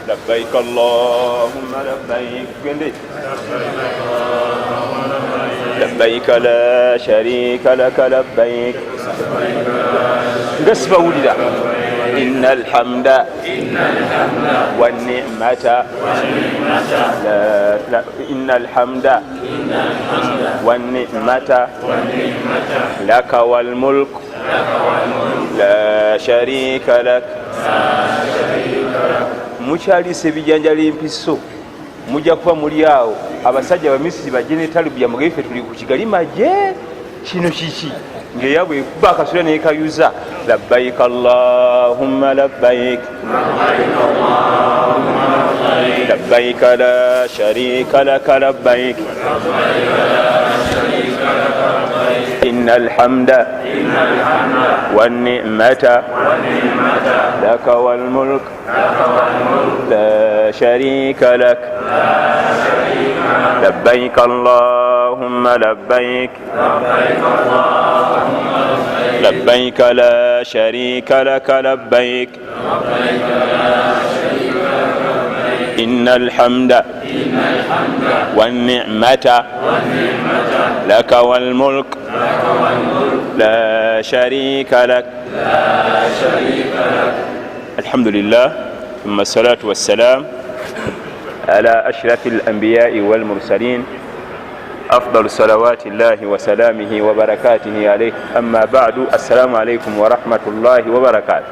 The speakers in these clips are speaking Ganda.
Labbaik allahumma labbaik. Gende. Labbaik la sharika laka labbaik. Nga sibawulira. Inna alhamda wannicmata, inna alhamda wannicmata laka walmulk la sharika lak. Mukyalisa ebijanjalo empiso, mujja kuba muli awo. Abasajja Bamisiri bajje ne talubiya, mugabe ffe tuli ku Kigali maje, kino kiki? Ngaeyabwe ekuba akasula nekayuza. Labbaik allahumma labbaik, labbaik la sharika laka labbaik, inna alhamda wannicmata laka walmulk la sharika lak. Labbaik allahumma labbaik, labbaik la sharika laka labbaik, inna alhamda wannicmata laka walmulk la sharika lak. Alhamdulillah, thumma salatu wassalam ala ashrafi alambiyai walmursalin, afdalu salawati llahi wasalamihi wabarakatihi alaihi, amma badu. Assalamu alaikum warahmatullahi wabarakatu.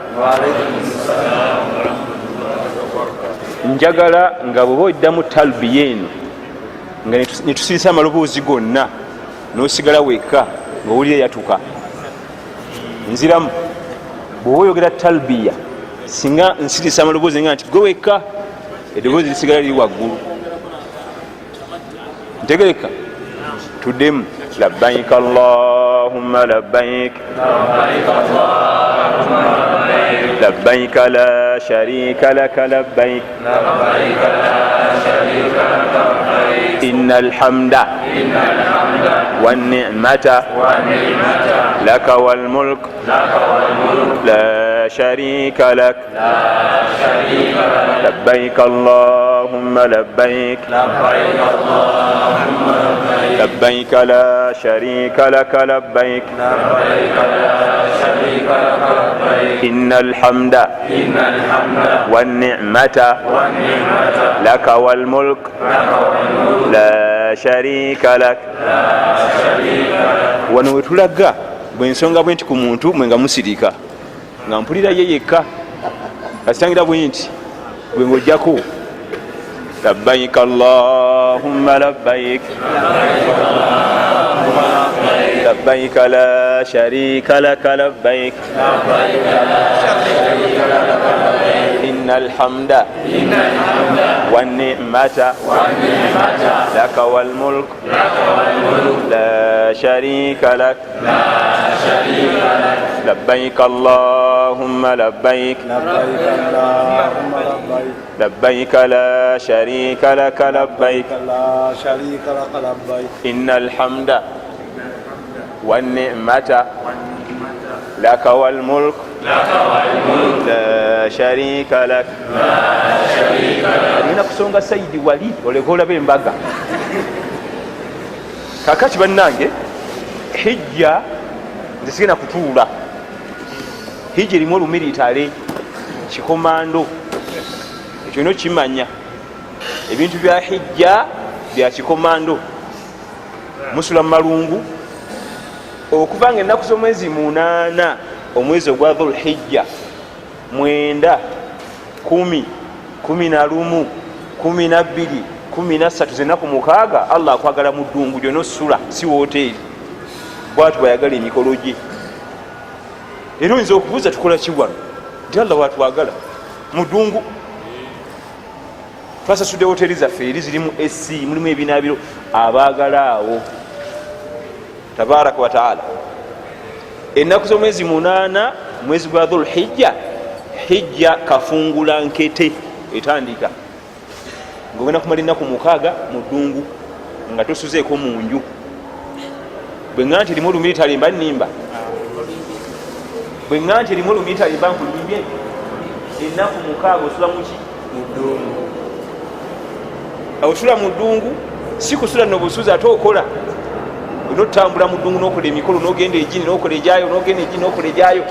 Njagala nga bwoba oddamu talbiya eno nga netusirisa amaloboozi gonna, nosigala wekka ngaowulira yatuka. Nziramu, bwoba oyogera talbiya, singa nsirisa amaloboozi nga nti gwe wekka, eddoboozi lisigala liri waggulu. Ntegereka, tuddemu. Labbaik allahumma labbaik, labbaik la sharika laka labbaik, inna alhamda wannicmata laka walmulk la sharika lak. Labbaik allahumma labbaik, labbaik la sharika laka labbaik, inna alhamda wannicmata laka walmulk la sharika lak. Wano wetulaga bwensonga bwe nti ku muntu mwe nga musirika, nga mpulira ye yekka, kasitangira bwe nti gwe ngaojjako. Labbaik allahumma labbaik, labbaik la sharika laka labbaik, inna alhamda wannicmata laka walmulk la sharika lak. Labbaik allahumma labbaik, labbaik la sharika laka labbaik, inna alhamda wannicmata laka walmulk la sharika lak. Ngenda kusonga saidi wali oleke olaba embaga. Kakati bannange, hijja nze sigenda kutuula. Hijja erimu olumiritale kikomando, ekyo olina okimanya. Ebintu bya hijja bya kikomando, musula mu malungu okuva nga ennaku z'omwezi 8, omwezi ogwa Dhulhijja, 9, 10, 11, 12, 13, zenaku 6. Allah akwagala mu ddungu gyona osula, si woteeri. Bwatu bwayagala emikolo gye. Era oyinza okubuuza, tukola ki wano? Nti Allah bwatwagala mu ddungu. Twasasudde woteeri zaffe, eri zirimu AC, mulimu ebinabiro. Abaagala awo tabaraka wataala. Ennaku z'omwezi 8, mwezi gwa Dhulhijja, hijja kafungula nkete etandika, ngaogenda kumala ennaku 6 mu ddungu nga tosuzeeko mu nju. Bwe ŋŋa nti erimu olumiritale mba nnimba? Bwe ŋŋa nti erimu olumiritale mba nkulimbye? Ennaku 6 osula muki? Osula mu ddungu, si kusula nobusuzi, ate okola olina otutambula mu ddungu nokola emikolo, nogenda egini nokola ejayo, nogenda egini nokola ejayo.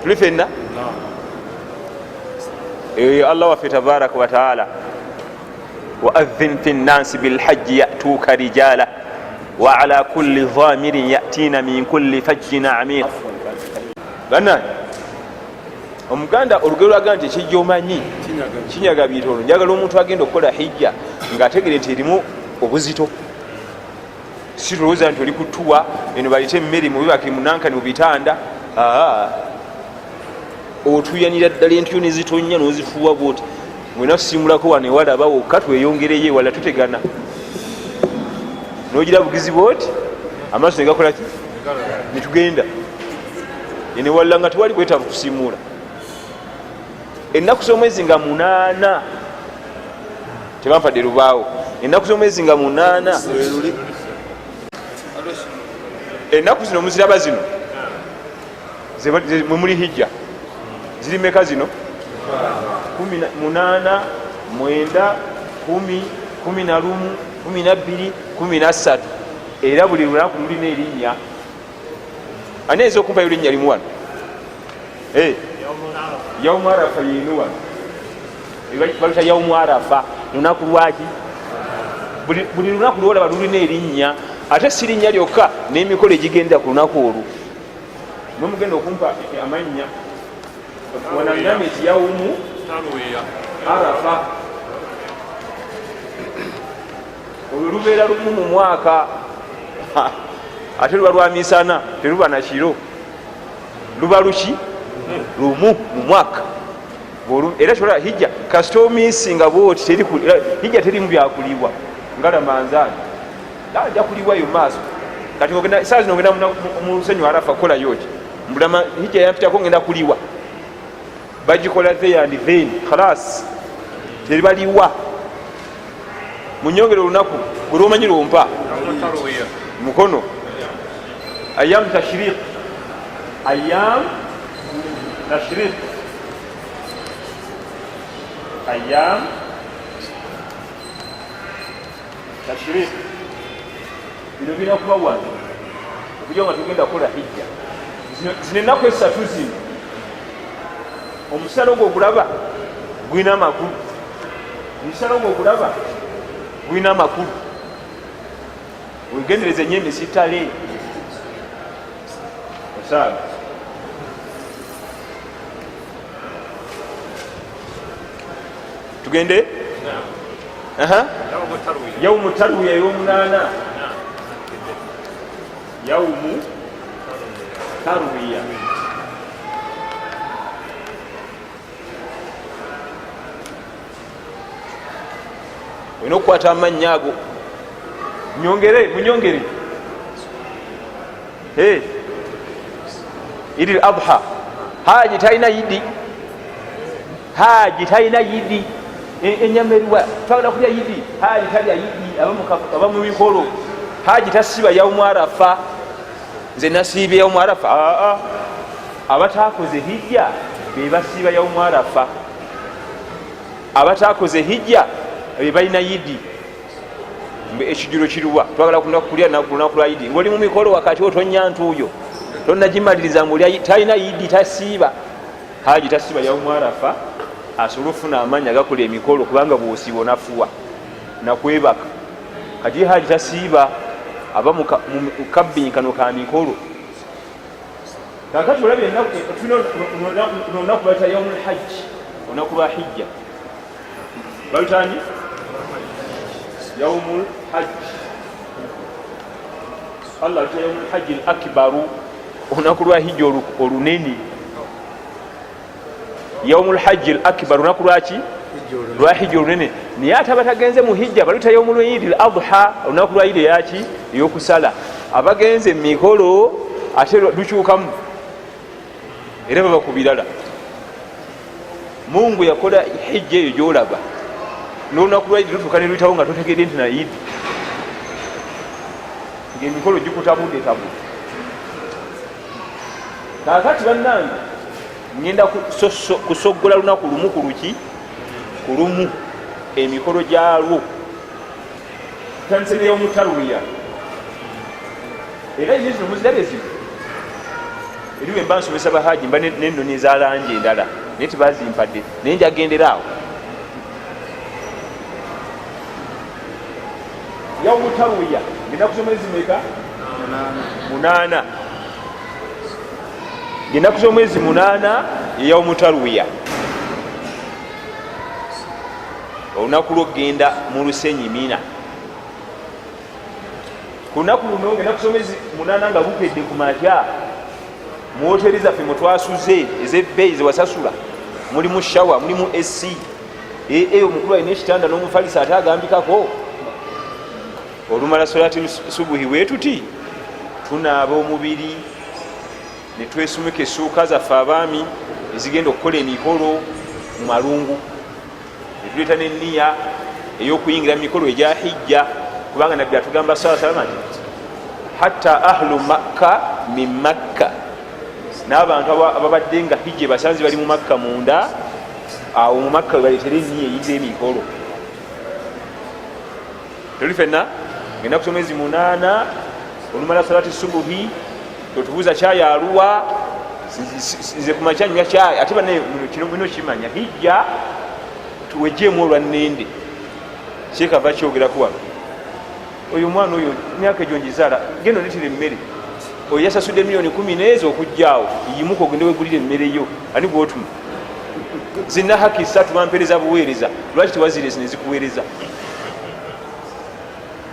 Tuli fenna eyo. Allah waffe tabaraka wataala, waadhin fi nnansi bilhajji yatuuka rijala wa ala kulli dhamirin yatina min kulli fajjin amiq. Banange, omuganda olugero lwaga nti ekijja omanyi kinyaga bitono. Njagala omuntu agenda okukola hijja ngaategere nti erimu obuzito. Si tulowooza nti oli kutuwa eno balete emmere mubibake munankani mubitanda, otuyanira ddala entuyo nezitonya nozifuuwa bwoti, mwena tusimulako wano ewalaba wokka, tweyongereyo ewala tutegana, nogira bugizi bwoti, amaaso negakolaki, netugenda enewalala nga tewali bwetaavu kusimuula. Ennaku z'omwezi nga 8, tebampadde lubaawo, ennaku z'omwezi nga 8, ennaku zino muziraba zino mwemuli hijja ziri meka zino? 8, 9, 10, 11, 12, 13. Era buli lunaku lulina erinnya. Ani ayinza okumpayo erinnya limu wano? Yaumu Arafa yinu wano baluta yaumu Arafa, lunaku lwaki? Buli lunaku lwolaba lulina erinnya, ate si linnya lyokka, n'emikolo egigenda ku lunaku olwo. Mwe mugenda okumpa amannya wanagambye nti yaumu Arafa, olwo lubeera lumu mu mwaka, ate luba lwa misana, teruba nakiro, luba luki? Lumu mu mwaka. Era kyola hijja kasita omisinga bwoti, hijja terimu byakulibwa nga lamanzaani ajja kulibwayo maaso. Kati saa zino ogenda mu lusenyu Arafa kukolayo ki? Mbulama hijja yampitako, ngenda kuliwa. Bagikola there and then, khalas, teribaliwa. Munyongere olunaku gwe lwomanyi lwompa mukono. Ayam tashriq, ayam tashriq, ayam tashriq. Bino birina kuba wano okujja nga tugenda kukola hijja. Zino ennaku esatu zino, omusala ogwo ogulaba gulina amakulu, omusala ogwo ogulaba gulina amakulu. Wegendereze nyo emisitale osaaga. Tugende yaumu tarwiya, eyomunaana, yaumu tarwiya. Olina okukwata amannya ago. Nyongere, munyongere idi l adha. Haji talina yidi, haji talina yidi. Enyama eriwa? Twagala kulya yidi. Haji talya yidi, aba mu mikolo. Haji tasiba yaumu Arafa. Nze nasiibye yaumu Arafa. Aa, abatakoze hijja bebasiiba yaumu Arafa. Abatakoze hijja be balina yidi. Ekijjulo kiruwa? Twagala kulya lunaku lwa yidi. Ngaoli mu mikolo wakati otonya ntuuyo tonagimaliriza, ngaoli talina yidi, tasiiba. Haji tasiiba yaumu Arafa, asobole okufuna amaanyi agakola emikolo, kubanga bwosiiba onafuwa nakwebaka. Kati haji tasiiba, aba mu kabbinkano ka mikolo. Kakati olabye olunaku balita yaumu lhajji, olunaku lwa hijja balutani yaumu lhajji. Allah alita yaumu lhajji l akbaru, olunaku lwa hijja olunene, yaumu lhajji l akbar, olunaku lwaki? Lwa hijja olunene. Naye ate abatagenze mu hijja baluta yaumu lidi l adha, olunaku lwa idi eyaki? Eyokusala. Abagenze mumikolo ate lukyukamu, era baba ku birala. Mungu yakola hijja eyo gyolaba, nolunaku lwa idi lutuuka neluyitawo nga totegedde nti naidi, ngaemikolo gikutabudde tabudde. Kakati bannange, Ngenda kusoggola lunaku lumu ku luki ku lumu emikolo gyalwo. Tutandise ne yaumu tarwiya, era ezi zino muzirabye zino eri bwe mba nsomesa bahaji mba nennoni eza langi endala naye tebazimpadde, naye njagendera awo. Yaumu tarwiya ngenda kusoma ezimeka 8, ennaku z'omwezi 8 yaumu tarwiya, olunaku lwokugenda mu lusenyi Mina. Ku lunaku luno ngenda kusoma ezi 8 nga bukedde ku makya, mu woteri zaffe mwetwasuze ezebbeeyi zewasasula mulimu shawa, mulimu AC, ee omukulu alina ekitanda n'omufalisa ate agambikako. Olumala solati subuhi wetuti tunaaba omubiri netwesumika essuuka zaffe abaami ezigenda okukola emikolo mu malungu, netuleeta neniya ey'okuyingira mu mikolo egya hijja, kubanga Nabbi atugamba saa salama nti hatta ahlu Makka min Makka, n'abantu ababadde nga hijja basanze bali mu Makka munda awo mu Makka webaleetera eniya eyingira emikolo. Tuli fenna ngenda kusoma ezi 8. Olumala salati subuhi totubuuza kyayi aluwa, nze kumakya nywa kyayi. Ate bane kino mulina okimanya, hijja tuwejjeemu olwannende kyekava kyogeraku wano. Oyo omwana oyo myaka egyo ngizaala, genda onetera emmere. Oyo yasasudde miliyoni 10 nezo okujjaawo, yimuka ogende wegulira emmere yo. Ani gwotuma? Zina haki 3 bampereza buweereza, lwaki tewaziresi nezikuweereza?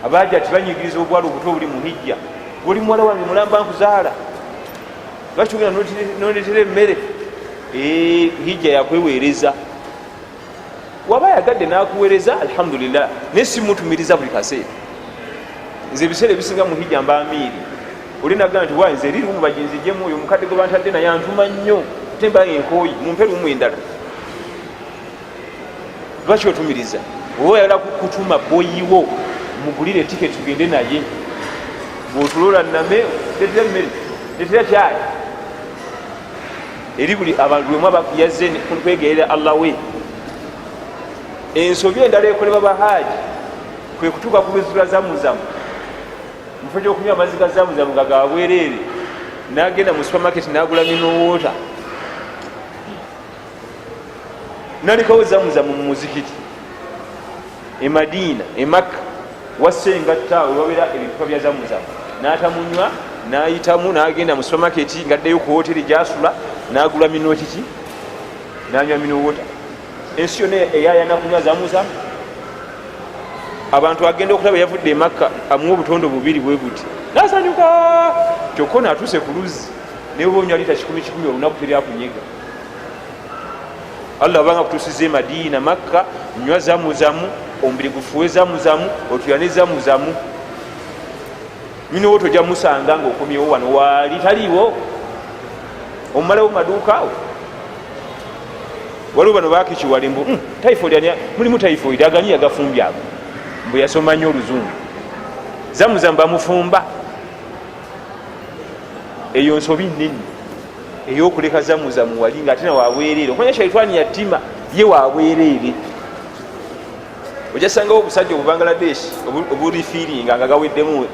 Abaja tibanyigiriza obwala obuto obuli mu hijja. Oli muwala wange mulamba nkuzaala, lwaki togenda nonetera emmere? Hijja yakweweereza, waba ayagadde nakuweereza, alhamdulillah, naye simutumiriza buli kaseera. Nze ebiseera ebisinga mu hijja mba amiiri, oli nagaa nti wa nze eri lumu baginzijemu, oyo omukadde gwe bantadde naye antuma nnyo, ate mba enkooyi, mumpe lumu endala. Lwaki otumiriza? Oba oyagala kutuma boyiwo mugulire tiketi tugende naye, bwotulola name letera emmere, letera kyayi eri buli abantu bwemu yazze kwegerera Allah we. Ensobi endala ekolebwa bahaji kwe kutuuka ku luzzi lwa Zamuzamu, mufo gyokunywa amazzi ga Zamuzamu nga gabwereere, nagenda mu supermarket nagula mineral water, nalekawo Zamuzamu mu muzikiti e Madiina e Makka wasengatta awo wabeera ebipipa bya Zamuzamu, natamunywa, nayitamu nagenda mu supermarket ngaddeyo ku hoteri gyasula nagula mino kiki nanywa mineral water. Ensi yonna eyayana kunywa Zamuzamu. Abantu agenda okulaba yavudde emakka amuwa obutondo bubiri bwe buti nasanyuka, kyokka ono atuuse ku luzzi naye oba onywa lita 100 100 olunaku teryakunyega. Allah abanga kutusiza e Madiina Makka, nywa Zamuzamu, omubiri gufuwe Zamuzamu, otuyane Zamuzamu. Minowo tojja musanga nga okomyewo wano waali taliiwo, omumalawo mumaduuka awo. Waliwo bano bakikiwale mbu typhoid, mulimu typhoid aganyi yagafumbye ago, mbu yasoma nnyo oluzungu. Zamuzamu bamufumba. Eyo nsobi nnene eyokuleka Zamuzamu wali nga ate nawabwereere. Okumanya shaitwani yatima ye wabwereere, ojasangawo obusajja obubangladesh oburifiringa nga gaweddemu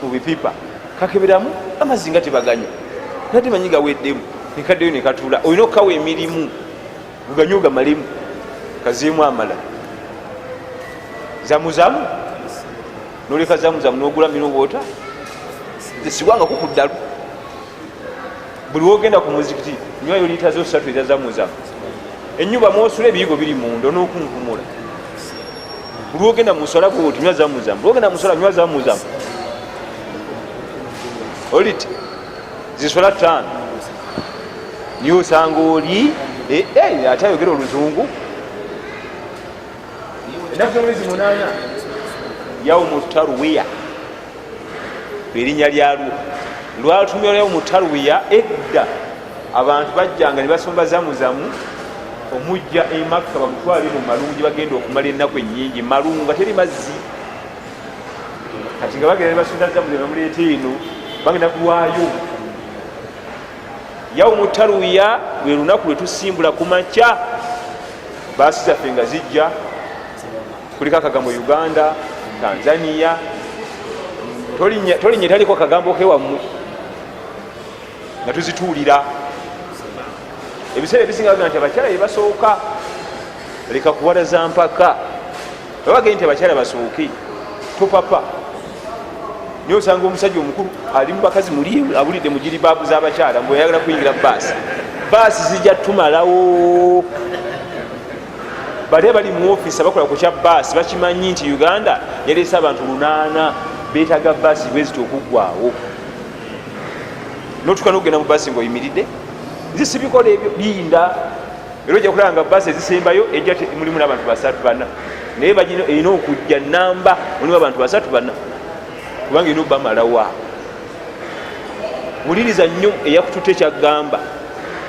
mu bipipa, kakeberamu amazzi nga tebaganywa, nate manyi gaweddemu, nekaddeyo nekatula. Olina okukawa emirimu guganywa ogamalemu kazeemu amala. Zamuzamu noleka Zamuzamu nogula mineral water, tesigwangako ku ddalu. Buli wogenda ku muzikiti nywayo lita zo 3 eza Zamuzamu. Enyumba mwosula ebiyigo biri munda onokunkumula. Buli wogenda musola bwoti nywa Zamuzamu, buli wogenda musola nywa Zamuzamu, oliti zisola 5 niye osanga oli ate ayogera oluzungu. Ennaku z'omwezi 8 yaumu tarwiya erinnya lyalwo lwatumya yaumu tarwiya. Edda abantu bajjanga ne basomba Zamuzamu omujja emakka bamutwale mu malungu gye bagenda okumala ennaku ennyingi, malungu nga teri mazzi. Kati nga bagenda ne basonda Zamuzamu bamuleeta eno, bagenda kulwayo. Yaumu tarwiya lwe lunaku lwe tusimbula ku makya, baasi zaffe nga zijja kuliko akagambo Uganda, Tanzania, tolinnya etaliko akagambo kewammwe, nga tuzituulira. Ebiseera ebisinga baga nti abakyala bebasooka, leka kuwalaza mpaka babagee nti abakyala basooke, topapa. Naye osanga omusajja omukulu ali mu bakazi muli abulidde mu giribaabu z'abakyala, mbu ayagala kuyingira baasi. Baasi zijja tumalawo. Bali abali mu ofiisi abakola ku kya baasi bakimanyi nti Uganda yaleese abantu 800, beetaaga baasi bweziti okuggwawo. Notuka nokugenda mu baasi ngaoyimiridde, nze sibikola ebyo, linda. Era ojja kulaba nga baasi ezisembayo ejja mulimu n'abantu 3 4, naye erina okujja namba mulimu abantu 3 4, kubanga erina obamalawa. Wuliriza nnyo eyakututte kyaggamba,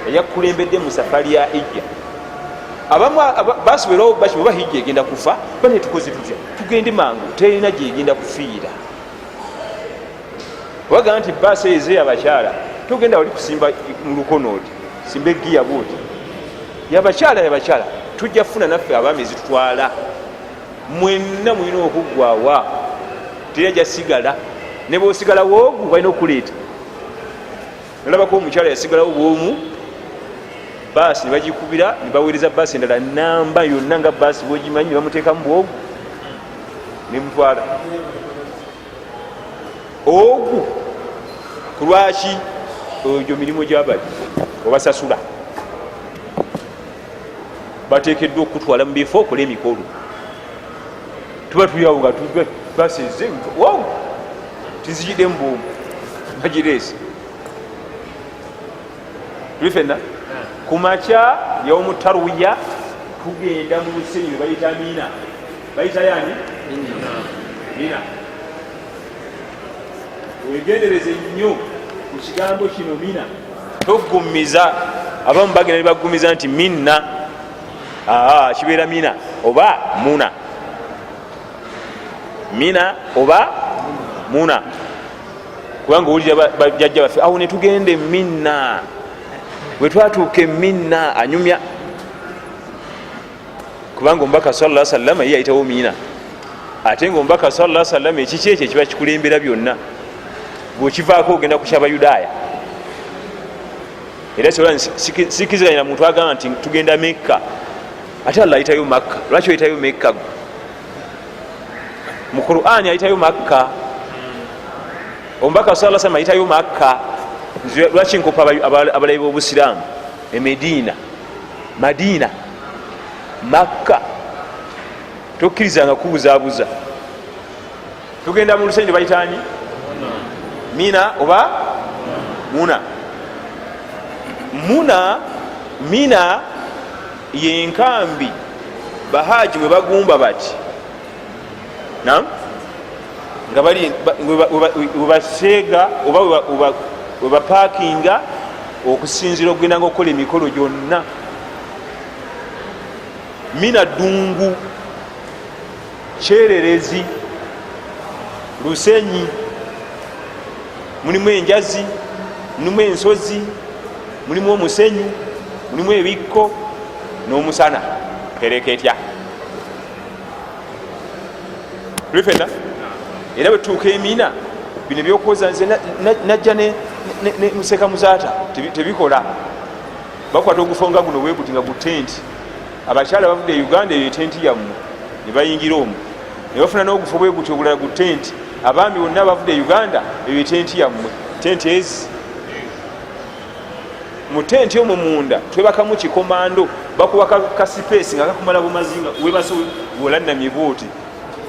eyakukulembedde mu safari ya hijja. Abamu baasi bwerawo baki oba hijja egenda kufa, bane tukoze tutya? Tugende mangu, terina gyegenda kufiira. Obagaa nti baasi ezo abakyala togenda wali kusimba mu lukono oti simba egiya bwoti, yabakyala yabakyala, tujja kufuna naffe abaami ezitutwala. Mwenna mulina okuggwawa, teri ajja sigala. Ne bwosigalawo ogu balina okukuleeta. Nalabako omukyala yasigalawo bwomu, baasi nebagikubira nebaweereza baasi endala namba yonna nga baasi bwogimanyi, nebamuteekamu bwogu nemutwala ogu. Kulwaki? Egyo mirimu gyabali obasasula, batekeddwa okutwala mu bifo okola emikolo. Tuba tuliawo nga basize tizijidemu bwomu bagireese. Tuli fenna ku makya yaumu tarwiya tugenda mu lusenyi lwe bayita Mina. Bayita yani? Mina. Wegendereze nnyo ku kigambo kino Mina, togumiza. Abamu bagenda nebagumiza nti minna, kibeera Mina oba Muna, Mina oba Muna, kubanga owulira bajjajja baffe awo netugenda eminna, bwe twatuuka eminna anyumya, kubanga omubaka salla sallama ye yayitawo Mina, ate nga omubaka salla sallama ekiki ekyo ekiba kikulembera byonna bwekivaako ogenda ku kyabayudaaya. Era sikiziganyira muntu agamba nti tugenda Mekka, ate Allah ayitayo Makka. Lwaki oyitayo Mekka? Gwe mu Qurani ayitayo Makka, omubaka sa salama ayitayo Makka. Lwaki nkopa abalabi b'obusiraamu emediina, Madiina, Makka? Tokkirizanga kubuzabuza. Tugenda mu lusenyi bayitani? Mina oba Muna? Muna. Mina yenkambi bahaji mwe bagumba bati nam nga bali webaseega oba webapakinga okusinzira okugenda nga okukola emikolo gyonna. Mina ddungu, kyererezi, lusenyi, mulimu enjazi, mulimu ensozi, mulimu omusenyu, mulimu ebikko n'omusana tereketya. Tuli fenna. Era bwetutuuka emina, bino ebyokuwoza nze najja ne museka muzaata tebikola. Bakwata ogufo nga guno bweguti nga gutenti, abakyala bavudde e Uganda, eyo etenti yammwe, ne bayingira omwo ne bafuna n'ogufo bwe guti ogulala gu tenti. Abaami bonna bavudde e Uganda, eyo etenti yammwe. Tenti ezi, mu tenti omwo munda twebakamu kikomando, bakuwa ka space nga kakumala bumazi, nga webase wolannamye bwoti,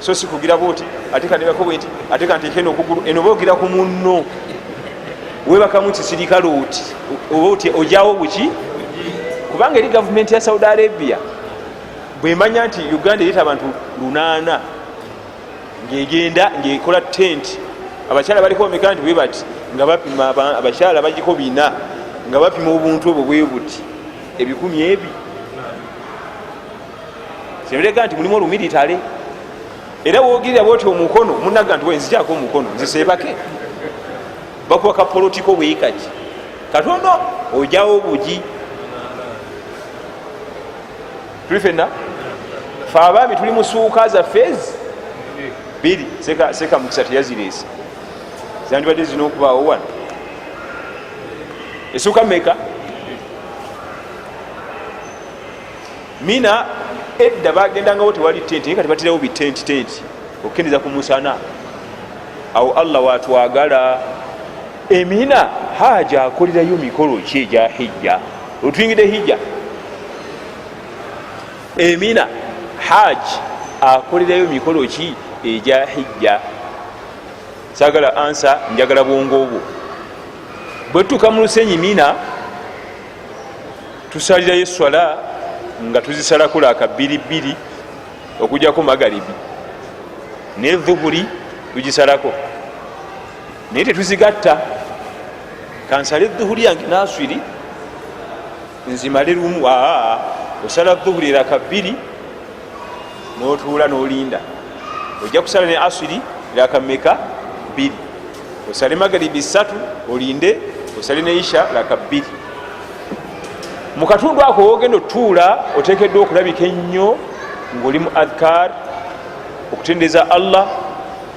so si kugira bwoti ate kanebako bwenti ate kanteeke eno okugulu eno bogira ku munno. Webakamu kisirikale oti oba oti ojawo buki, kubanga eri gavumenti ya Saudi Arabia bwemanya nti Uganda ereeta abantu 800, ngegenda ngaekola tent, abakyala baliko bameka nti bwe bati, nga bapima abakyala bagiko 400, nga bapima obuntu obwo bwe buti ebikumi ebi kyebirega nti mulimu olumiritale. Era wogirira bwoti omukono munaga nti wenzijako omukono nziseebake, bakuwa kapolotiko bwekati. Katono ojawo bugi. Tuli fenna fe abaami tuli musuuka zaffe ezi bbiri. Seka mukisa teyazireese, zandibadde zirina okubaawo wano. Esuuka meka? Mina edda bagendangawo tewali tenti, naye kati baterawo bitenti tenti okukendeza ku musana. Awo Allah watwagala. Emina haja akolerayo mikolo ki egya hijja? Otuyingidde hijja. Emina haji akolerayo mikolo ki egya hijja? Sagala ansa, njagala bwongo bwo. Bwe tutuuka mu lusenyi Mina, tusalirayo eswala nga tuzisalako laka bbiri bbiri okujjako magaribi ne dhuhuri tugisalako, naye tetuzigatta. Kansale dhuhuri yange naswiri nzimale lumu. Aa, osala dhuhuri raka bbiri notuula nolinda, ojja kusala ne aswiri raka meka? Bbiri. Osale magaribi ssatu, olinde, osale ne isha raka bbiri. Mu katundu ako wogenda otuula, otekeddwa okulabika ennyo ngaoli mu adhkar, okutendeza Allah,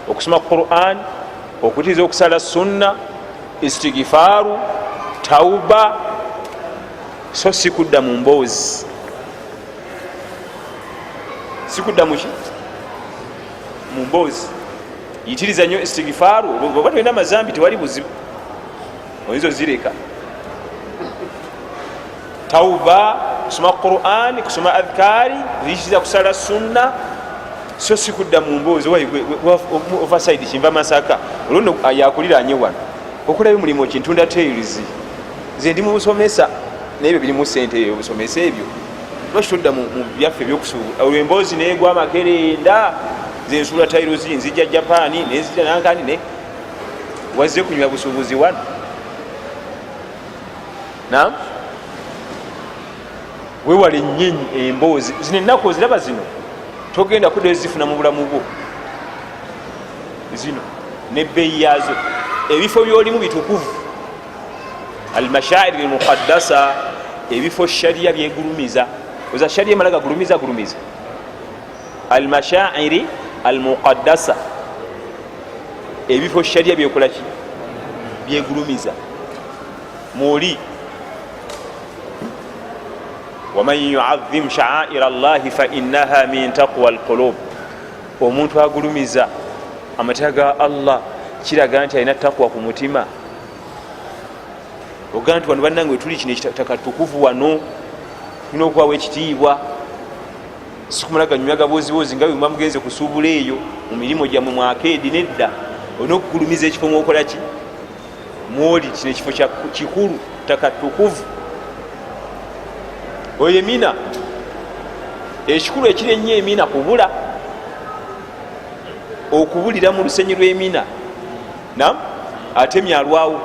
okusoma Quran, okutiriza okusala sunna, istigifaaru, tauba, so sikudda mu mboozi, sikudda muki mu mboozi. Yitiriza nnyo istigifaaru. Oba tolina mazambi, tewali buzibu, oyinza ozireka. Tauba, kusoma Quran, kusoma adhkari, kuyitiriza kusala sunna, so sikudda mu mboozi. Overside kinva Masaka, olwono yakuliranye wano, okolayo mulimu ki? Ntunda tiles. Nze ndi mubusomesa, nayebyo birimu sente, ebyo busomesa ebyo. Lwaki todda mu byaffe ebyokusuubula? Olwo emboozi negwa amakerenda. Nze nsuula tiles, nzijja Japani, nenzija nankani. Ne wazze kunywa busuubuzi wano? Nam wewale nnyo emboozi zino. Ennaku oziraba zino, togenda kuddayo zifuna mu bulamu bwo. Zino nebbeeyi yaazo. Ebifo byolimu bitukuvu, almashairi lmuqaddasa, ebifo sharia byegulumiza. Oza sharia emala gagulumiza gulumiza almashairi almuqaddasa, ebifo sharia byekolaki? Byegulumiza. Mwoli waman yuazim shaaira llahi fainaha min taqwa lqulub. Omuntu agulumiza amateeka ga Allah kiraga nti alina takwa ku mutima. Ogaa nti wano bannange wetuli, kino ekitaka tukuvu, wano tulina okuwawo ekitiibwa, sikumala ganyumya gabozibozi nga bwemuba mugenze kusuubula eyo mu mirimu gyammwe mwakeedi. Nedda, olina okugulumiza ekifo mwokolaki mwoli. Kino ekifo kikulu, ttaka ttukuvu. Oyo emina ekikulu ekiri ennyo, emina kubula, okubulira mu lusenyi lw'emina. Nam ate myalwawo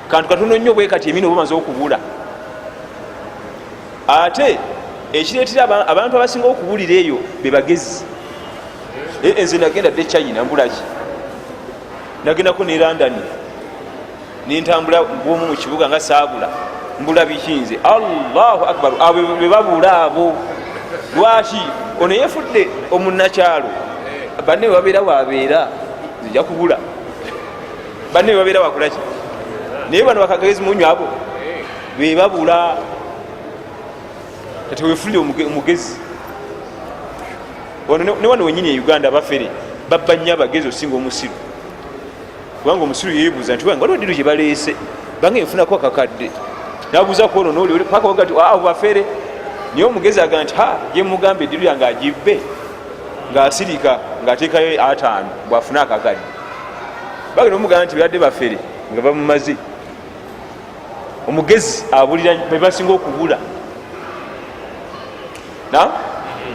kantu katono nnyo bwe kati, emina oba omaze okubula. Ate ekireetera abantu abasinga okubulira eyo be bagezi. Nze nagenda dde China, mbulaki? Nagendako ne London, nentambula bwomu mu kibuga nga saabula, mbula biki nze? Allahu akbar! Abo bebabula abo. Lwaki ono yefudde omunakyalo? Banne webabeera wabeera, nzija kubula. Banne webabeera wakolaki? Naye bano bakagezi munyu abo bebabula. Kati wefulire omugezi ne wano wenyini e Uganda, abafere babba nnyo abagezi osinga omusiru, kubanga omusiru yebuuza nti waliwo ddiru gye baleese, bange nfunako akakadde, nabuuza ku ono noli paka waga nti abo bafere. Naye omugezi aga nti ha, gyemugamba eddiru yange agibbe, ng'asirika ng'ateekayo 50 bwafune akakadde. Bagenda omugamba nti badde bafere nga bamumaze. Omugezi abulira bebasinga okubula. Na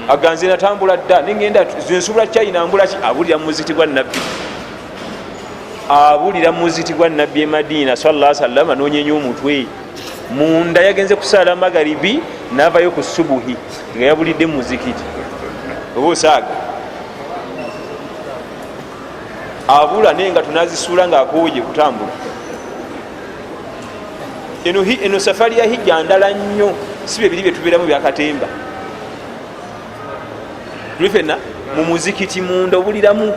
aganze natambula dda nengenda zensuubula China, mbulaki? Abulira mu muzikiti gwa Nabbi, abulira mu muzikiti gwa Nabbi e Madiina salla sallama, nonyenya omutwe munda. Yagenze kusaala magaribi, navayo ku subuhi nga yabulidde mu muzikiti. Oba osaaga abula naye nga tunazisuula nga akooye kutambula. Eno safari ya hijja ndala nnyo, si bye biri byetubeeramu byakatemba. Tuli fenna mu muzikiti munda obuliramu,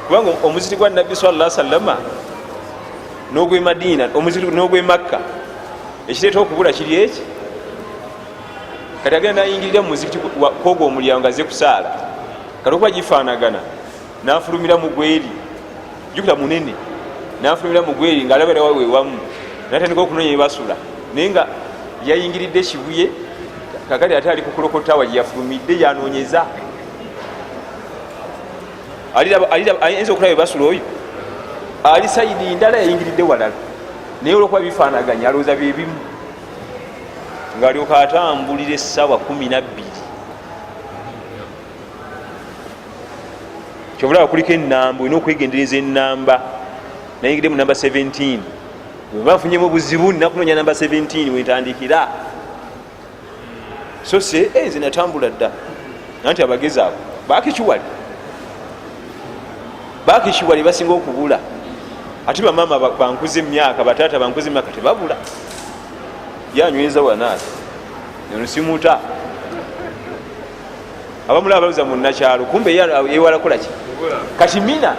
kubanga omuzikiti gwa Nabbi salla sallama n'ogwe Madiina, omuzikiti n'ogwe Makka, ekireeta okubula kiri eki. Kati agenda nayingirira mu muzikiti kwogwo omulyango nga azze kusaala, kati okuba gifaanagana nafulumira mu gweri, jukira munene, nafulumira mu gweri ngaalabira wawewamu, natandika okunonya ebasula, naye nga yayingiridde Kibuye. Kakati ate ali kukulokotawa gyeyafulumidde yanonyeza, ayinza okulaba ebasula oyo ali sayidi ndala, yayingiridde walala, naye olwokuba bifaanaganya alowooza byebimu, ngaalyoka atambulira essaawa 12. Kyobulaba kuliko enamba, olina okwegendereza enamba. Nayingidde mu namba 17, weba nfunyemu obuzibu nina kunonya namba 17 wentandikira. So se nze natambula dda, anti abagezi abo bakikiwali bakikiwali basinga okubula. Ate bamaama bankuza emyaka, bataata bankuza emyaka, tebabula. Yanyweza wanaati nsimuta abamulaba baluza munakyalo, kumbe yewala kolaki. Kati Mina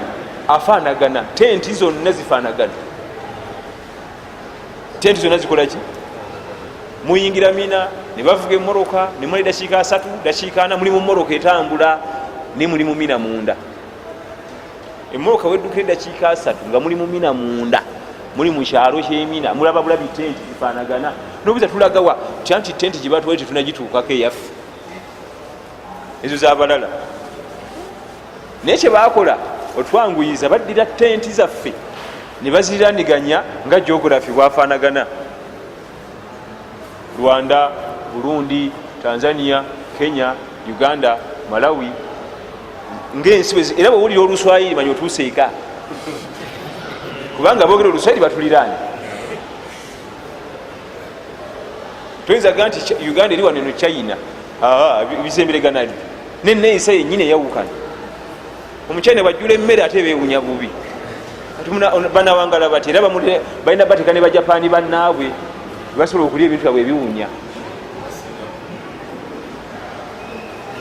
afaanagana, tenti zonna zifaanagana, tenti zonna zikolaki. Muyingira Mina nebavuga emmotoka nemuli dakiika 3, dakiika 4, muli mu mmotoka etambula, ne muli mu Mina munda. Emmotoka weddukira edakiika 3 nga muli mu Mina munda, muli mu kyalo kyemina, mulaba bulabi tenti zifaanagana, nobuza tulagawa tya nti tenti gyebatwale tetunagituukako, eyaffe ezo zabalala. Naye kyebakola otwanguyiza, baddira tenti zaffe ne baziraniganya nga geography bwafaanagana: Rwanda, Burundi, Tanzania, Kenya, Uganda, Malawi, ngaensi. Era bwewulira Oluswayiri manya otuuse eka, kubanga boogera Oluswayiri batuliraanye. Toyinza ga nti Uganda eri wano, eno China, bisemberegana neneeyisa yenyini eyawukana. Omuchina bwajjula emmere ate bewunya bubi, banawangala bati era balina bateeka ne Bajapani bannaabwe basobola okulya ebintu byabwe ebiwunya.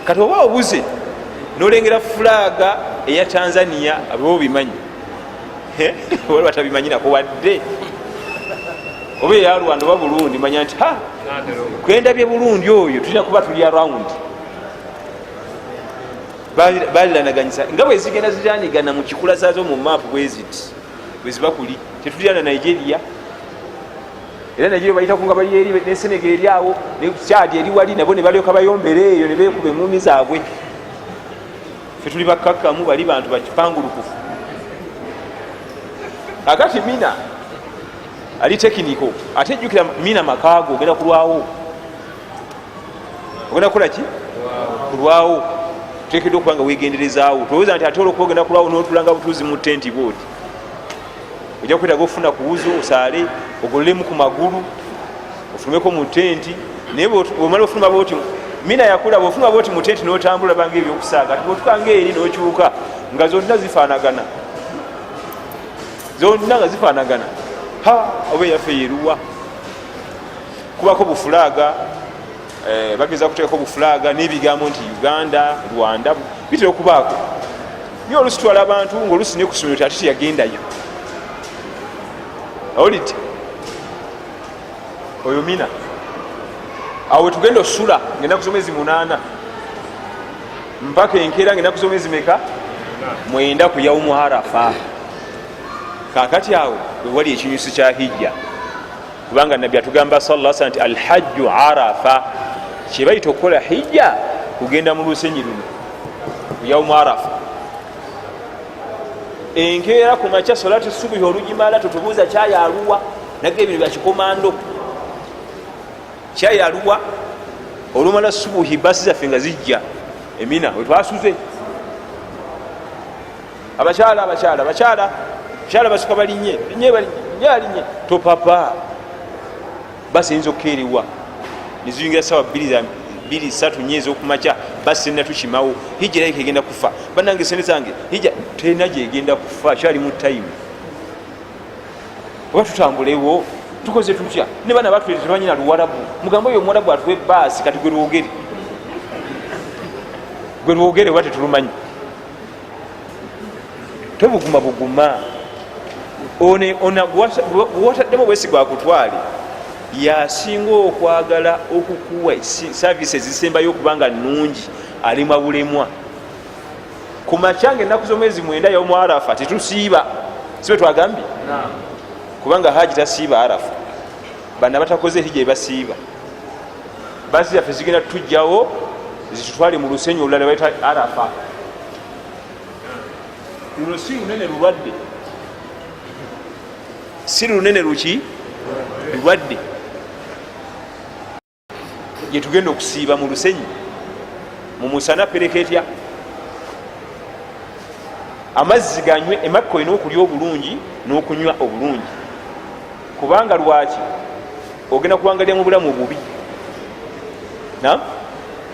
Kati oba obuze nolengera fulaaga eya Tanzania, aba obimanyi, wali batabimanyi nako wadde, oba eya Rwanda oba Burundi, manya nti ha, kwendabye Burundi oyo tulina kuba tuli around. Baliranaganyisa nga bwezigenda ziranigana mu kikula zazo mu maapu bweziti bweziba kuli. Tetulirana Nigeria, era Nigeria bayitaku nga bali eri, ne Senegal eri awo, ne Chad eri wali, nabo ne balyoka bayombera eyo ne bekuba eŋumi zaabwe. Fe tuli bakkakkamu, bali bantu bakipangulukufu. Akati Mina ali technical, ate jjukira Mina makaago, ogenda kulwawo, ogenda kukola ki? Kulwawo. Tuteekeddwa okuba nga wegenderezaawo. Tolowooza nti ate olwokuba ogenda kulwawo notulanga butuuzi mu tenti bwoti, ojja kwetaaga okufuna kuwuzu, osaale, ogololemu ku magulu, ofulumeko mu tenti. Naye bwomala ofuluma bwoti, Mina yakula, bwofuluma bwoti mu tenti notambula banga ebyokusaaga, ati bwotuka nga eri nokyuka nga zonna zifaanagana, zonna nga zifaanagana. Ha, oba eyaffe yeruwa? Kubako bufulaaga, bageza kuteekako bufulaaga n'ebigambo nti Uganda, Rwanda, bitera okubaako. Naye olusi twala abantu ngaolusi ne kusomero ti ate teyagendayo. Awulidde oyo Mina awo wetugenda osula ngaenaku zomwezi 8 mpaka enkeera, ngaenaku zomwezi meka? 9 ku yaumu Arafa. Kakati awo wewali ekinyusi kya hijja, kubanga Nabbi atugamba salla sa nti alhajju Arafa. Kyebayita okukola hijja kugenda mu lusenyi luno ku yaumu Arafa. Enkeera ku makya solati subuhi olugimala, totubuuza kyayaluwa naga ebintu byakikomando kyayaluwa. Olumala subuhi, basi zaffe nga zijja Emina wetwasuze. Abakyala, abakyala, abakyala, abakyala basuka balinye linye balinye alinye, topapa, basi eyinza okukeerewa neziyingira sawa 2, 3, 4 ezokumakya. Basi natukimawo, hijja erabika egenda kufa. Banange, sente zange, hijja terina gyegenda kufa, kyali mu time. Oba tutambulewo tukoze tutya? Ne bana batulete tebanyina luwarabu, mugambe oyo omuwarabu atuwe baasi. Kati gwe lwogere, gwe lwogere, oba tetulumanyi. Tobuguma buguma. Gwewataddemu obwesigwa akutwale, yasinga okwagala okukuwa service ezisembayo okubanga nungi. Alemwa bulemwa ku makya nga ennaku z'omwezi 9 yaumu Arafa tetusiiba, sibe twagambye? Kubanga haji tasiiba Arafa, bana batakoze hija ebasiiba. Basi zaffe zigenda tutujjawo zitutwale mu lusenyi olulala baita Arafa. Luno si lunene lulwadde, si lunene luki lulwadde. Gyetugenda okusiiba mu lusenyi mu musana pereka etya? Amazzi ganywe. Emakka olina okulya obulungi n'okunywa obulungi, kubanga lwaki? Ogenda kuwangalira mu bulamu obubi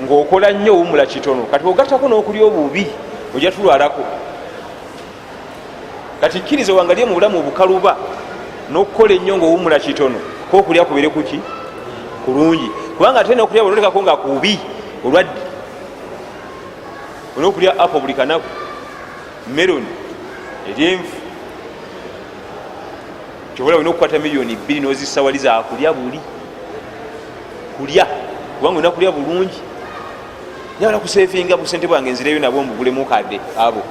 ng'okola nnyo, owumula kitono. Kati ogattako n'okulya obubi, ojja tulwalako. Kati kkiriza owangalire mu bulamu obukaluba n'okukola ennyo ng'owumula kitono, kokulya kubeere kuki kulungi, kubanga ate nokulya bwenotekako nga kubi, olwadde. Olina okulya apple buli kanaku, melon, eryenvu. Kyobola olina okukwata 2 miliyoni nozissa wali zakulya buli kulya, kubanga olina kulya bulungi. Njagala kusevinga busente bwange, nzireyo nabwo mbugulemu kadde. Abo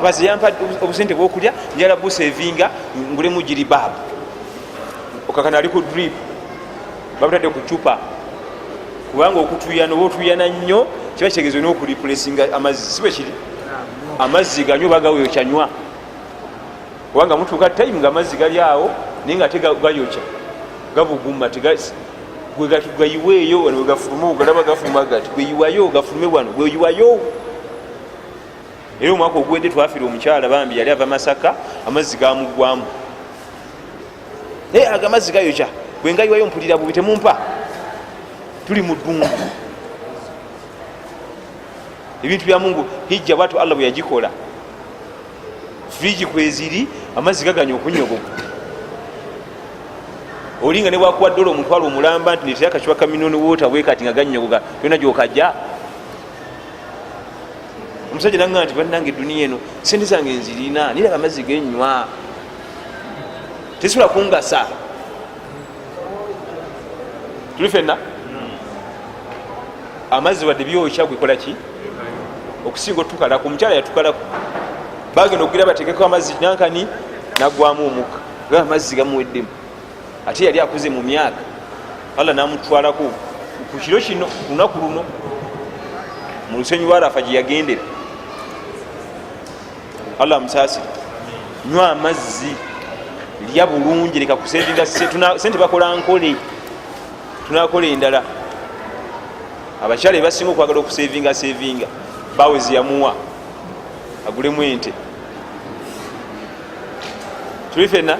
baziyampa obusente bwokulya, njagala busevinga ngulemu jiribaabu. Okakana ali ku drip, babutadde ku cupa, kubanga okutuyana oba otuyana nnyo kiba kitegeeza olina okureplacinga amazzi, si bwe kiri? Amazzi ganywa oba gayokyanywa, kubanga mutuuka time nga amazzi gali awo naye nga ate gayokya, gabuguma. Gwegayiweeyo wano wegafuluma, ogalaba gafuluma gati, gweyiwayo gafulume wano, gweyiwayo. Era omwaka oguwedde twafiira omukyala bambi, yali ava Masaka, amazzi gamuggwamu. Naye ago amazzi gayokya, bwengayiwayo mpulira bubi, temumpa. Tuli mu ddungu. Ebintu bya Mungu, hijja bwatu Allah bwe yagikola, friji kweziri, amazzi gaganya okunyogoka. Olinga ne bwakuwa dola omutwalo omulamba nti netera akacupa ka mineral water bwe kati nga ganyogoga, tolina gyokajja. Omusajja naŋŋa nti, "Bannange, eduniya eno sente zange nzirina, niraba amazzi genywa tesobola kungasa." Tuli fenna amazzi wadde byokya, gwekola ki okusinga otukalako. Omukyala yatukalako, bagenda okugira batekeko amazzi nankani, nagwamu omukka, ga amazzi gamuweddemu. Ate yali akuze mu myaka. Allah namutwalako ku kiro kino, ku lunaku luno, mu lusenyi lwa Arafa gye yagendera. Allah amusaasire. Nywa amazzi, lya bulungi, leka kusevinga sente. Bakola nkole, tunakola endala. Abakyala ebasinga okwagala okusevinga sevinga, bawezi yamuwa agulemu ente. Tuli fenna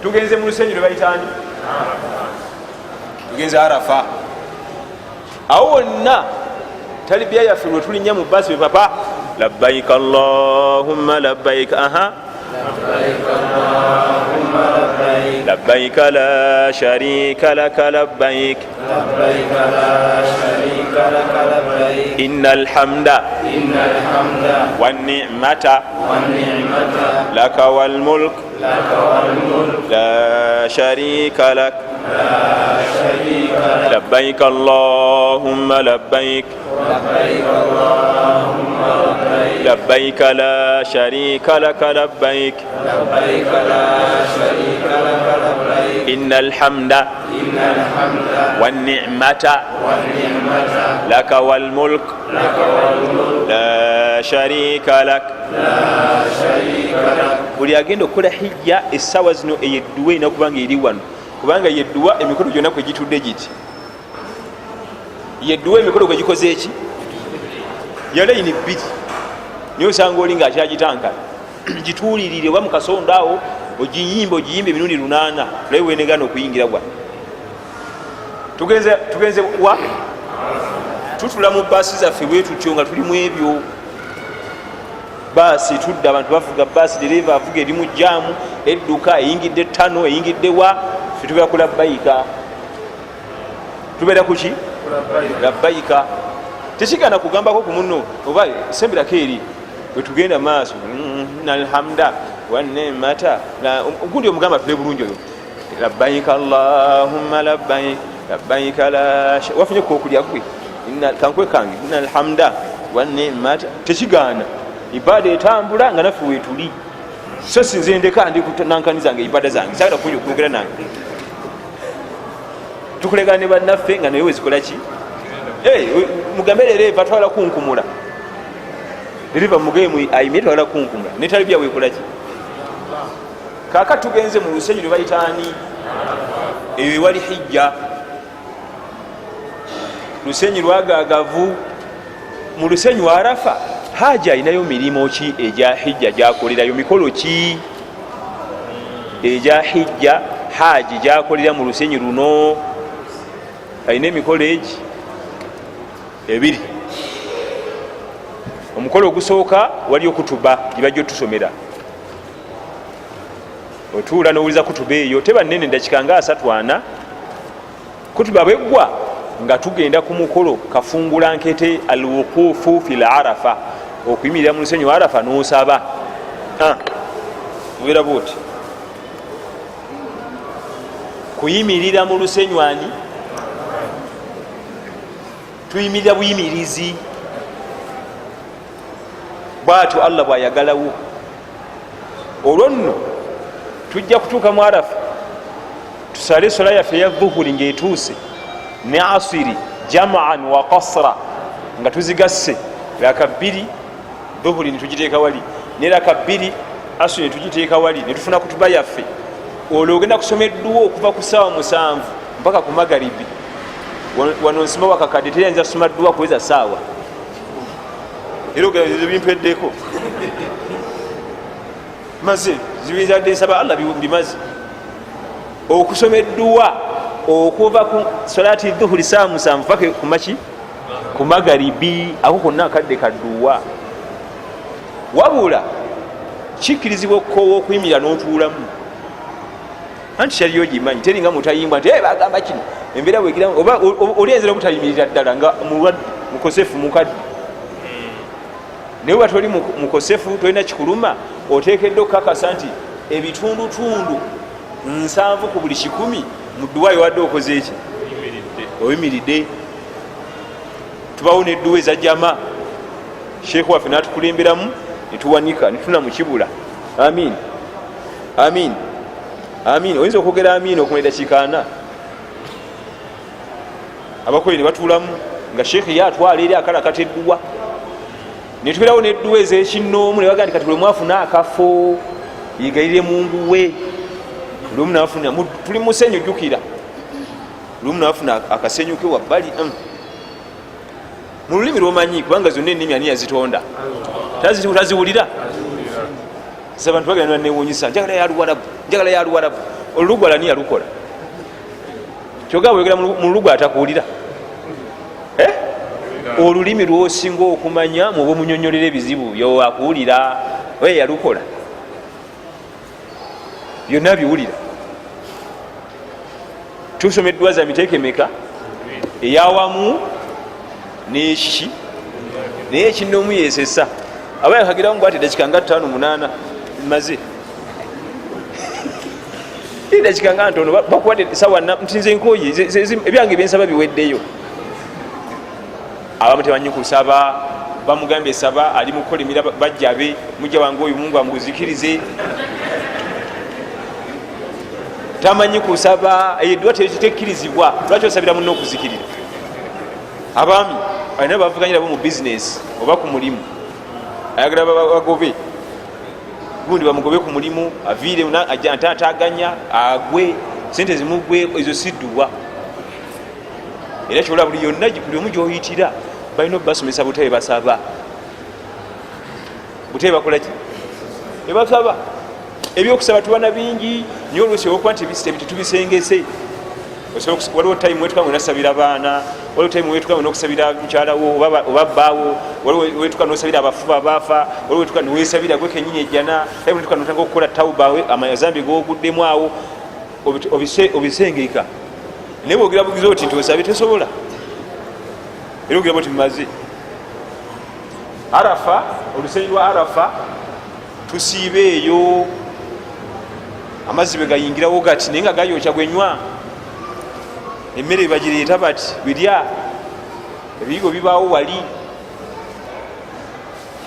tugenze mu lusenyi lwe bayitani, tugenze Arafa. Awo wonna talibiya yaffe lwe tulinnya mu basi be papa, "Labbaik allahumma labbaik." Aha, "Labbaik la sharika laka labbaik, inna alhamda wannicmata laka walmulk, la sharika lak. Labbaik allahumma labbaik, labbaik la sharika laka labbaik, inna alhamda wannicmata laka walmulk, la sharika lak." Buli agenda okukola hijja essaawa zino, eyo edduwa erina kubanga eri wano, kubanga yedduwa emikolo gyonna kwe gitudde giti. Yedduwa emikolo gwe gikoze eki yalayini bbiri, naye osanga oli nga akyagitankala. Gituulirire oba mukasonda awo, ogiyimba, ogiyimba emirundi 8, tulabe wenegana okuyingira. Wa tugenze wa tutula mu baasi zaffe bwe tutyo nga tulimu ebyo. Baasi tudde, abantu bavuga baasi, dereva avuga eri mu jaamu, edduka eyingidde ttano, eyingidde wa, fe tubeera ku labbayika. Tubeera kuki? Labbayika. Tekigaana kugambako ku muno oba semberako eri wetugenda maaso, alhamda wanemata gundi omugamba tule bulungi oyo, labbaika allahumma labbaik, labbaika la wafunye kokulya gwe kankwe kange, ina alhamda wanemata. Tekigaana, ibada etambula nga naffe wetuli. So sinze ndeka ndi nankani zange, ibada zange sagala kunja okwogera nange, tukulegana ne bannaffe nga naye wezikolaki. Mugambe leero twala kunkumula, deriva mugemu ayimire, twala kunkumula netalibya wekolaki. Kaka tugenze mu lusenyi lwe bayitaani, eyo ewali hijja, lusenyi lwagagavu. Mu lusenyi wa Arafa haji alinayo mirimu ki egya hijja gyakolerayo? Mikolo ki egya hijja haji gyakolera mu lusenyi luno? Alina emikolo egi ebiri. Omukolo ogusooka waliyo kutuba gyebajja otusomera, otuula nowuliza kutuba eyo teba nene, dakika nga 34. Kutuba bweggwa nga tugenda ku mukolo kafungula nkete, alwuqufu fi larafa, okuyimirira mu lusenyi wa Arafa nosaba. Obeera bwoti kuyimirira mu lusenyu ani tuyimirira buyimirizi bwatyo Allah bwayagalawo. Olwo nno tujja kutuuka mu Arafa tusale esola yaffe eya dhuhuri ngaetuuse ne asiri jamaan wa kasra nga tuzigasse, raka bbiri dhuhuri netugiteeka wali ne raka bbiri asiri netugiteeka wali, netufuna kutuba yaffe. Olwo ogenda kusoma edduwa okuva ku saawa 7 mpaka ku magaribi. Wano nsima wakakadde teyinza kusoma dduwa kuweza saawa, era ogenda bimpeddeko maze zibizadde nsaba Allah mbimaze okusoma edduwa okuva ku solati dhuhuri saawa 7 paka kumaki ku magaribi, ako konna akadde kadduwa. Wabula kikkirizibwa okukoowa okuyimirira n'otuulamu, anti kyaliyo gimanyi teringa mutayimbwa nti bagamba kino embeera bwegira, oba oli enzira obutayimirira ddala nga mulwadde mukosefu mukadde. Naye oba toli mukosefu, tolina kikuluma, oteekeddwa okukakasa nti ebitundutundu 70 ku buli 100 mu dduwa yowadde okoze eki oyimiridde. Tubawo nedduwa eza jama, sheekh waffe natukulemberamu netuwanika netuna mukibula, amin amin amin. Oyinza okwogera amin okumala edakiika 40, abakoye ne batuulamu nga sheekh ye atwala eri akalakata edduwa. Netubeerawo nedduwa ezekinoomu nebagaa nti kati buli mwafuna akafo yegayirire mungu we, buli omu nafuna, tuli musenyu jjukira, buli omu nafuna akasenyu ke wabbali mu lulimi lwomanyi, kubanga zonna ennimi ani yazitonda? Taziwulira. Abantu bagenda newunyisa, njagala yaluwarabu, njagala yaluwarabu. Olulugwala ani yalukola? Kyogaba oyogera mu lulugwala atakuwulira. Olulimi lwosinga okumanya muba omunyonyolera ebizibu byo akuwulira, oye yalukola byonna biwulira. Tusoma eddwa za miteeko emeka? Eyawamu nekiki, naye ekinoomu yesesa aba yakagirawo ngu ati edakika nga 5 8 maze edakika nga ntono bakuwadde sawa nti nze nkoye ebyange byensaba biweddeyo. Abamu tebanyi kusaba, bamugambye saba, ali mukukolimira bajjabe, mujja wange oyo Mungu amuzikirize, tamanyi kusaba. Eddwa tekkirizibwa. Lwaki osabira munna okuzikirira? Abaami alina bavuganyirabo mu bizinesi oba ku mulimu, ayagala bagobe gundi, bamugobe ku mulimu, aviire ntataganya agwe sente zimugwe, ezo sidduwa. Era kyola buli yonna buli omu gyoyitira balina obasomesa butabe basaba, butabe bakolaki ebasaba. Ebyokusaba tuba na bingi naye oluusi olwokuba nti tetubisengese. Waliwo time wetuka nga onasabira baana, waliwo time wetuka nga onokusabira mukyalawo oba bbaawo, waliwo wetuka nosabira abafu babaafa, waliwo wetuka niwesabira gwe kenyini ejjana, time wetuka notanga okukola tauba amazambi goguddemu awo obisengeka. Naye bwogera bugiza oti nti osabe tesobola, era ogira bwoti mumaze Arafa, olusenyi lwa Arafa tusiiba eyo amazzi bwe gayingirawo gati naye nga gayokya gwenywa, emmere bagireeta bati birya, ebiyigo bibaawo wali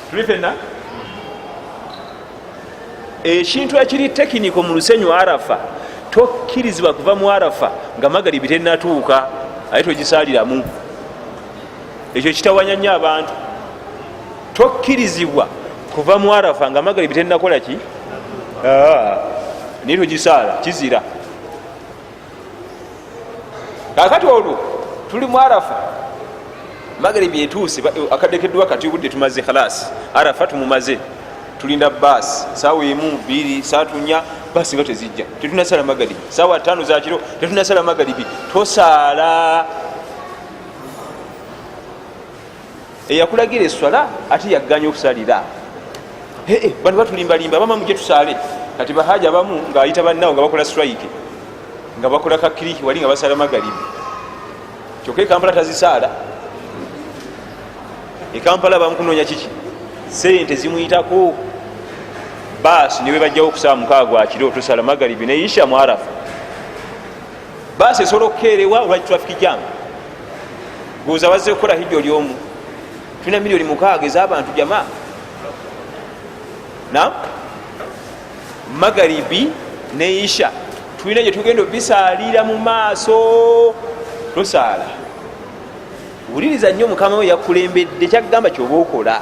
tuli fenna. Ekintu ekiri tekiniko mu lusenyu Arafa, tokkirizibwa kuva mu Arafa nga magaribi tenatuuka, aye togisaaliramu. Ekyo kitawanya nnyo abantu. Tokkirizibwa kuva mu Arafa nga magaribi tenakola ki, naye togisaala, kizira. Kakati olwo tuli mu Arafa, magaribi etuuse, akadekeddwa kati obudde tumaze, khalas Arafa tumumaze, tulinda baasi saawa 1, 2, 3, 4, baasi nga tezijja, tetunasala magaribi, saawa 5 zakiro tetunasala magaribi, tosaala. Eyakulagira eswala ate yaganya okusalira. Bantu batulimbalimba, bama muje tusaale. Kati bahaja abamu ngaayita bannawo nga bakola strike, nga bakola kakiriki wali nga basala magaribi, kyokka ekampala tazisaala. Ekampala bamukunoonya kiki, sente zimuyitako baasi niwe bajjawo okusaba 6 gwakiro tusala magaribi neisha mu Arafa. Baasi esobola okukeerewa olwa traffic jam. Goza bazze kukola hijja oli omu, tulina 6 million ez'abantu jama na magaribi neisha tulina gye tugenda obisaalira mu maaso. Tosaala, wuliriza nnyo mukama we yakulembedde kyagamba kyoba okola,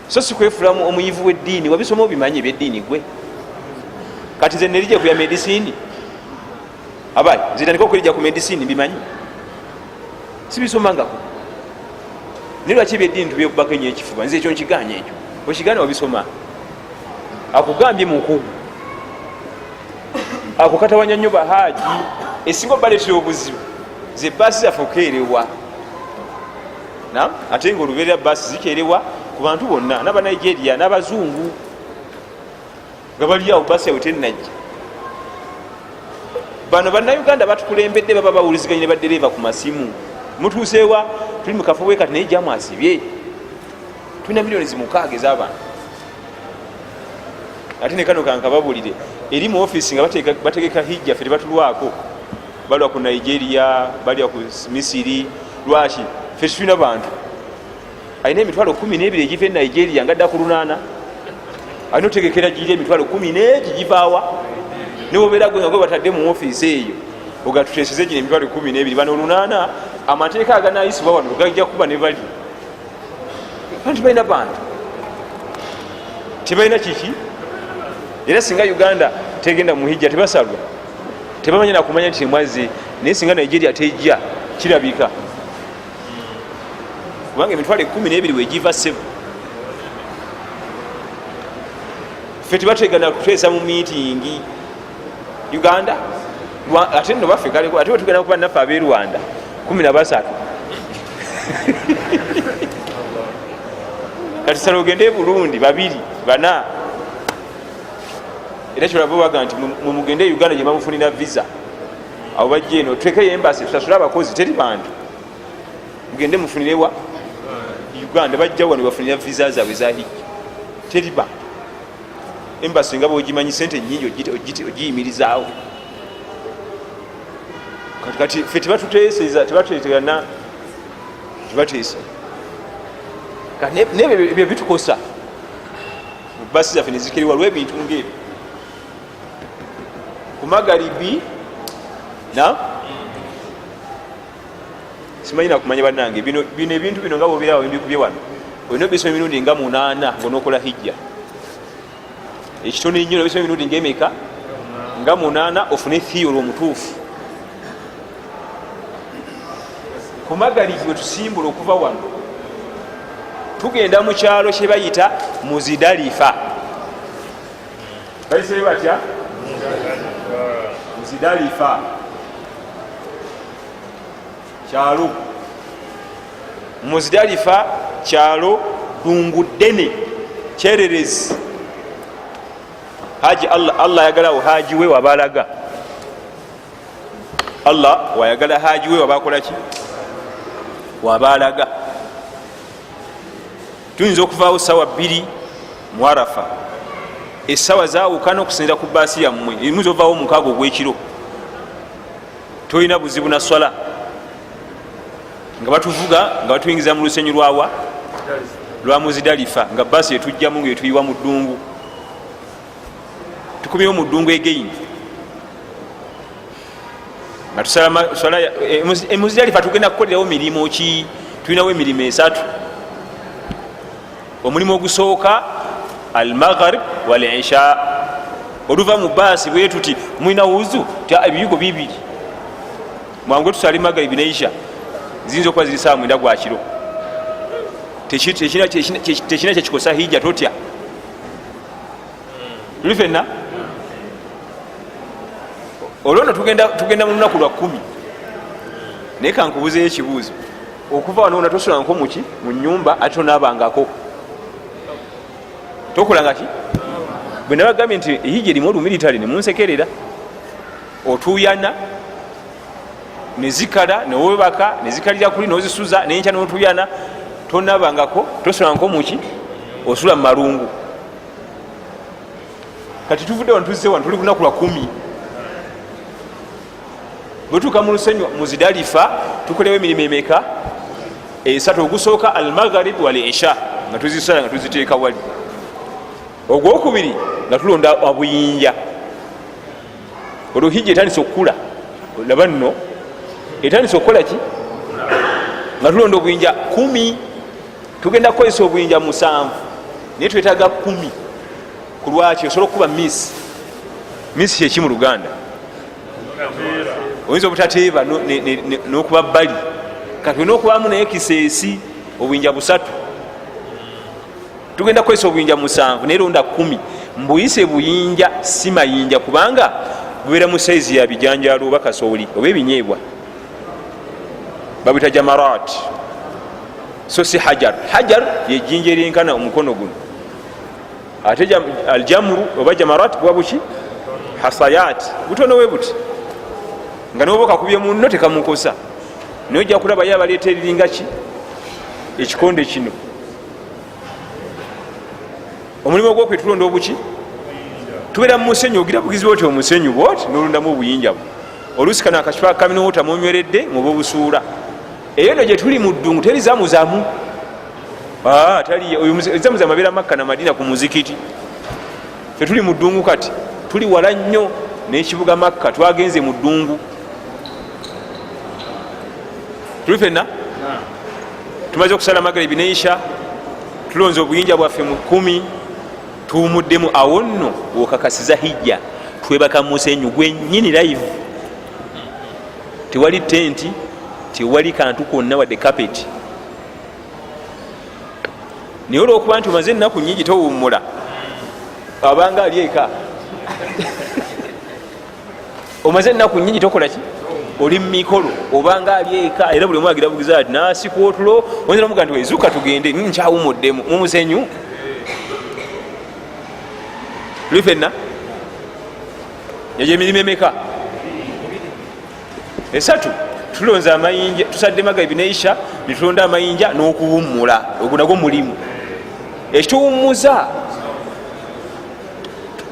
so si kwefulamu omuyivu w'eddiini. Wabisoma obimanyi ebyeddiini gwe. Kati nze nerije kuya medicine, abayi nze tandika okwerija ku medicine, mbimanyi sibisomangako, naye lwaki ebyeddiini tubyekubako enyo ekifuba? Nze ekyo nkiganya, ekyo okiganya wabisoma, akugambye mukugu ako katawanya nnyo bahaji. Esinga obaletera obuzibu ze baasi zaffe okukeerewa, ate nga olubeerera baasi zikeerewa ku bantu bonna, n'abanigeria n'abazungu nga bali awo baasi yawe tenajja. Bano Bannayuganda batukulembedde baba bawuliziganye ne badereeva ku masimu, mutuuseewa, tuli mukafo bwe kati, naye jamu asibye. Tulina 6 million ez'abantu. Ate ne kano kankababulire, eri mu offisi nga bategeka hijja, ffe tebatulwako, balwa ku Nigeria, balya ku Misiri. Lwaki ffe tetulina bantu? Alina 120,000 egiva e Nigeria nga dda ku 800, alina otegekera giri 10,000 givaawa? Niwobeera gwe nga gwe batadde mu ofiisi eyo, ogatuteseze gino 12,000, bano 800, amateeka aganayisibwa wano gajja kuba ne bali bantu balina bantu tebalina kiki. Era singa Uganda tegenda muhijja tebasalwa, tebamanya nakumanya nti temwazze. Naye singa Nigeria tejja, kirabika kubanga 12,000 wegiva sebo, ffe tebategana kuteesa mu miitingi Uganda. Ate nno baffe kale, ate wetugenda kuba naffe ab'e Rwanda 13. Kati sala ogende e Burundi babiri bana, era kyolaba baga nti mumugende e Uganda gye bamufunira visa, abo bajja eno tutekeyo embassy tusasule abakozi, teri bantu, mugende mufunirewa Uganda. Bajja wano bafunira visa zaabwe za hijja, teri bantu. Embassy nga bwogimanyi sente nyingi ogiyimirizaawo. Kati fe tebatuteeseza, tebatutetegana, tebateesa nebyo bitukosa, basi zaffe nezikeriwa lwebintu ngaebyo ku magaribi. Na simanyi nakumanya bannange, bino ebintu bino nga bobirawo mbikubye wano, olina obisoma emirundi nga 8 ngaonokola hijja. Ekitono ennyo nobisoma emirundi ngaemeka? Nga 8, ofune theory omutuufu. Ku magaribi wetusimbula okuva wano, tugenda mu kyalo kye bayita Muzidalifa. Bayiseyo batya Muzidalifa? Kyalo Muzidalifa, kyalo ddungu ddene, kyererezi. Haji Allah ayagalawo haji we wabalaga, Allah wayagala haji we wabakolaki, wabalaga. Tuyinza okuvaawo sawa 2 mu Arafa. Esawa zawukana okusinzira ku baasi yammwe. Muyinza ovaawo 6 ogwekiro, tolina buzibu na swala. Nga batuvuga nga batuyingiza mu lusenyu lwawa lwa Muzidalifa, nga baasi etujjamu nga etuyiwa mu ddungu. Tukumyewo mu ddungu again nga tusala Muzidalifa. Tugenda kukolerawo mirimu ki? Tulinawo emirimu esatu. Omulimu ogusooka, almaghrib walisha. Oluva mu baasi bwe tuti, mulina wuzu? Ebiyigo bibiri, mwangu tusale magaribi neisha. Ziyinza okuba ziri saa 9 gwakiro. Tekina kyekikosa hijja, totya. Tuli fenna olwo no tugenda mu lunaku lwa 10. Naye kankubuzeyo ekibuuzo. Okuva wano wona tosulanko muki mu nyumba, ate tonaabangako, tokolanga ki? Bwe nabagambye nti ehijja erimu olumiritale, nemunsekerera. Otuyana nezikala, newebaka nezikalira kuli, nozisuza nenkya notuyana, tonabangako, tosulanko muki, osula mu malungu. Kati tuvudde wano, tuzze wano, tuli kunaku lwa 10. Bwetuuka mu lusenyu Muzidalifa, tukolewo emirimu emeka? Esatu. Ogusooka, almagharib wal isha, nga tuzisala nga tuziteeka wali. Ogwokubiri, nga tulonda obuyinja. Olwo hijja etandise okukula. Laba nno, etandise okukola ki? Nga tulonda obuyinja 10. Tugenda kukozesa obuyinja 7, naye twetaaga 10. Ku lwaki? Osobola okukuba miss. Miss kyeki mu Luganda? Oyinza obutateeba n'okuba bbali. Kati olina okubamu naye kiseesi obuyinja busatu. Tugenda kukozesa obuyinja 7, naye londa 10. Mbuyise buyinja, si mayinja, kubanga bubeera mu saizi ya bijanjalo oba kasooli oba ebinyeebwa. Babita jamarat, so si hajar. Hajar yejjinja eryenkana omukono guno, ate aljamuru oba jamarat buba buki, hasayat, butono we buti, nga noba okakubye munno tekamukosa. Naye ojja kulabayo abaleeta eriringa ki ekikonde kino. Omulimu ogwokwe, tulonda obuki, tubeera mu musenyu. Ogira bugizi oti omusenyu bwoti, nolondamu obuyinja bwo. Oluusi kano akacupa kaminowota munyweredde muba obusuula. Eyo no gyetuli mu ddungu, teri zamuzamu. Zamuzamu abeera Makka na Madina ku muzikiti. Fe tuli mu ddungu. Kati tuli wala nnyo n'ekibuga Makka, twagenze mu ddungu. Tuli fenna tumaze okusala magaribi neisha, tulonze obuyinja bwaffe mu 10, tuwumuddemu. Awo nno wokakasiza hijja. Twebaka musenyu gwenyini live, tewali tenti, tewali kantu konna wadde kapeti. Naye olwokuba nti omaze ennaku nyingi towummula, abanga ali eka. Omaze ennaku nyingi tokolaki, oli mumikolo, obanga ali eka. Era buli omu agira bugiza ati nasika otulo. Oyinza nomuga nti wezuka tugende, nkyawumuddemu mumusenyu. Tuli fenna egyo emirimu emeka? Esatu. Tulonze amayinja, tusadde magaribi neisha, netulonda amayinja n'okuwummula. Ogwo nagwo mulimu ekituwummuza.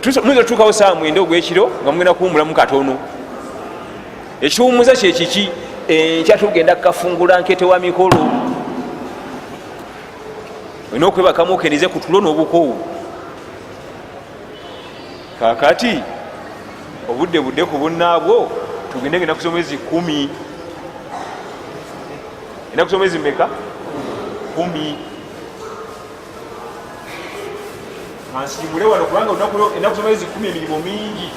Muyinza otutuukawo saa 9 ogwekiro nga mugenda kuwummulamu katono. Ekiwummuza kyekiki? Enkya tugenda kukafungula nkete wa mikolo. Olina okwebakamu okendeze ku tulo n'obukoowu. Kakati obudde budde ku bunnaabwo, tugende nga enaku z'omwezi 10. Enaku z'omwezi meka? 10. Kansiibule wano, kubanga enaku z'omwezi 10 emirimu mingi.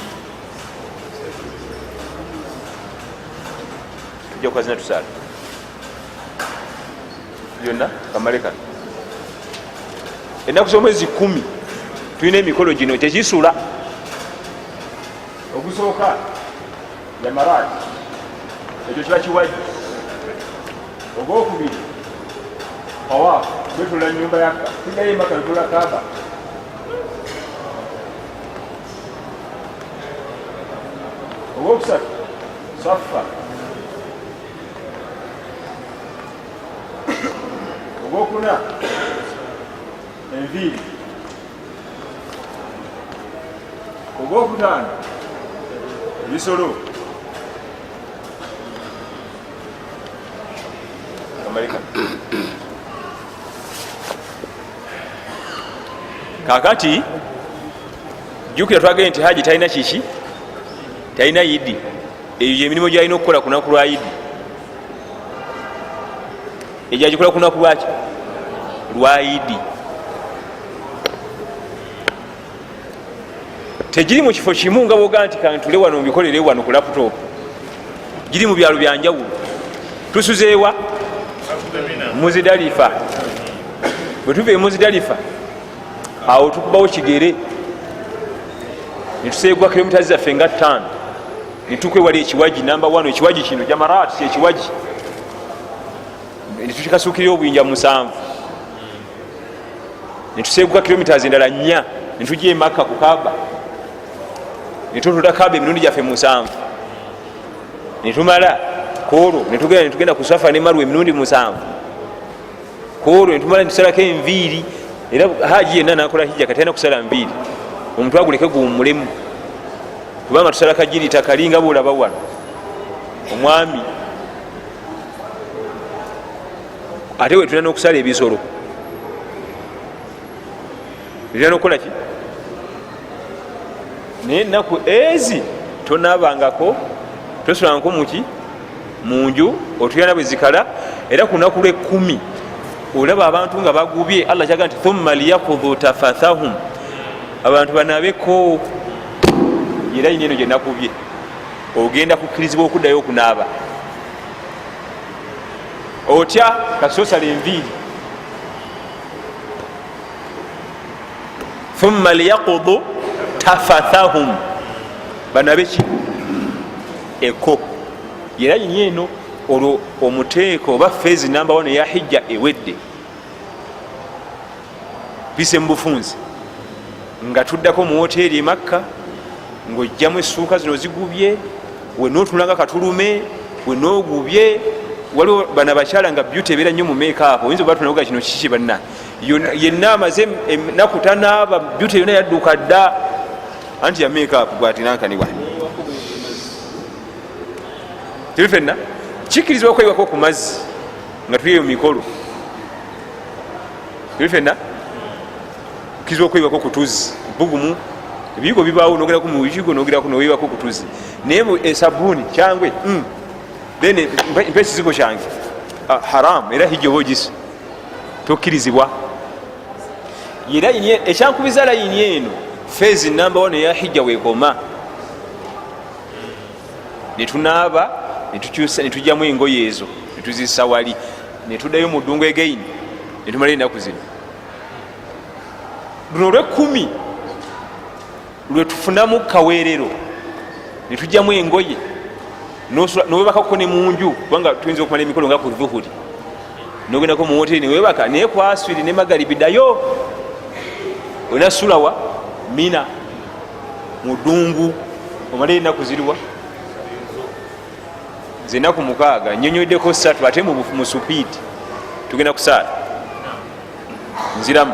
Tujja kukazina tusaala byonna kamale kano. Ennaku z'omwezi 10 tulina emikolo gino, tekisula. Ogusooka, jamarat, ekyo kiba kiwaji. Ogwokubiri tawaafu, kwetolola nyumba ya tuddayo emaka netolola Kaaba. Ogwokusatu Safa. Ogwokuna enviiri. Ogwokutaano ebisolo. Kakati jjukira twagende nti haji talina kiki, talina yidi. Eyo gyemirimu gyalina okukola ku lunaku lwa yidi. Egyo agikola ku lunaku lwaki? Lwa yidi. Tegiri mu kifo kimu nga bwogaa nti kantule wano mbikolere wano ku laptop. Giri mu byalo byanjawulo. Tusuzeewa Muzidalifa. Bwe tuva e Muzidalifa awo tukubawo kigere netuseegwa kilomita zaffe nga 5 netuka ewali ekiwaji namba 1. Ekiwaji kino Jamarat kyekiwaji netukikasuukirira obuyinja 7 netuseeguka kilomita endala 4 netujja emakka ku Kaaba netutula Kaaba emirundi gyaffe 7 netumala kwolwo netugenda ku Safa ne Marwa emirundi 7 kwolwo netumala netusalako enviiri. Era haji yenna nakola hijja kati alina kusala nviiri, omutwe aguleke guwummulemu, kubanga tusala kajirita kalinga bwolaba wano omwami. Ate wetulina n'okusala ebisolo, tulina n'okukola ki? Naye ennaku ezi tonabangako, tosulangako muki munju, otuyana bwe zikala. Era ku lunaku lwekumi olaba abantu nga bagubye. Allah kyaga nti thumma liyakudhu tafathahum, abantu banabeko. Era yina eno gyenakubye ogenda kukkirizibwa okuddayo okunaaba otya kasosala enviiri. Thumma liyakudu tafathahum, banabeki eko. Era yini eno olwo omuteeko oba feezi namba 1 eya hijja ewedde bise mu bufunzi nga tuddako mu woteeri emakka ng'ojjamu essuuka zino zigubye wenootunula nga katulume wenoogubye. Waliwo bano abakyala nga beauty ebeera nnyo mu makeup, oyinza oba kino kiki banna yenna amaze ennaku tanaaba, beauty yonna yadduka dda anti ya makeup gwatinankaniwa. Tuli fenna kikkirizibwa okweyiwako ku mazzi nga tuli eyo mikolo. Tuli fenna kkirizibwa okweyiwako ku tuzzi bugumu, ebiyigo bibaawo, nogerako mu biyigo nogerako noweyiwako ku tuzzi, naye esabuuni kyangwe then mpa ekizigo kyange haram. Era hijja oba ogisi tokkirizibwa. Ekyankubiza layini eno feezi namba 1 eya hijja weekoma netunaaba netukyusa netujjamu engoye ezo netuzissa wali netuddayo mu ddungu egaini netumala ennaku zino. Luno olwekumi lwetufunamu kaweerero netujjamu engoye nowebakako ne munju, kubanga tuyinza okumala emikolo nga ku dhuhuri nogendako mu woteri newebaka, naye kwaswiri ne magaribi ddayo onasulawa Mina mu ddungu omale ennaku ziriwa zenaku 6 nyonyoddeko 3 ate mu supiidi tugenda kusaala. Nziramu,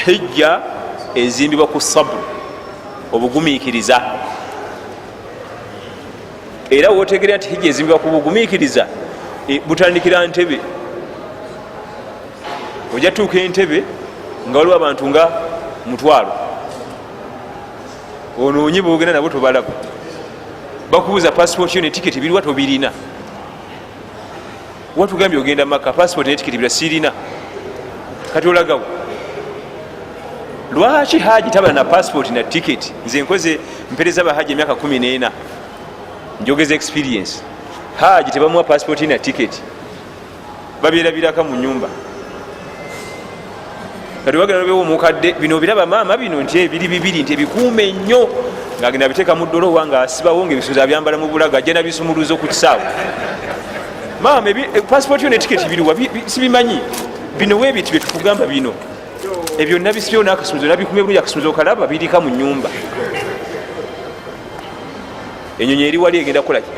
hijja ezimbibwa ku sabru, obugumiikiriza. Era wotegerera nti hijja ezimbibwa ku bugumiikiriza butandikira Ntebe. Ojja tuuka Entebe nga waliwo abantu nga 1,000, onoonye bogenda nabo tobalaba, bakubuuza passport yo ne tiketi biriwa, tobirina. Watugambye ogenda Maka, passport ne tiketi bira sirina, kati olagawo lwaki haji tabala na passport na tiketi? Nze nkoze mpereza bahaji emyaka 14, njogeza experience. Haji tebamuwa passport na tiketi, babyerabiraka mu nyumba. Kati wagenda nobewa omukadde bino obiraba maama bino nti ebiri bibiri nti ebikuume nnyo, ngaagenda abiteeka mu ddolowa ngaasibawo nga ebisuuzo abyambala mu bulago, ajja nabisumuluzo ku kisaawe. Maama, passport yo ne tiketi biriwa? Sibimanyi. Bino weebiti byetukugamba bino ebyo nabisibyewo n'akasumuzo, nabikuma bulungi. Akasumuzo okalaba, birika mu nyumba. Enyonyi eri wali egenda kukolaki?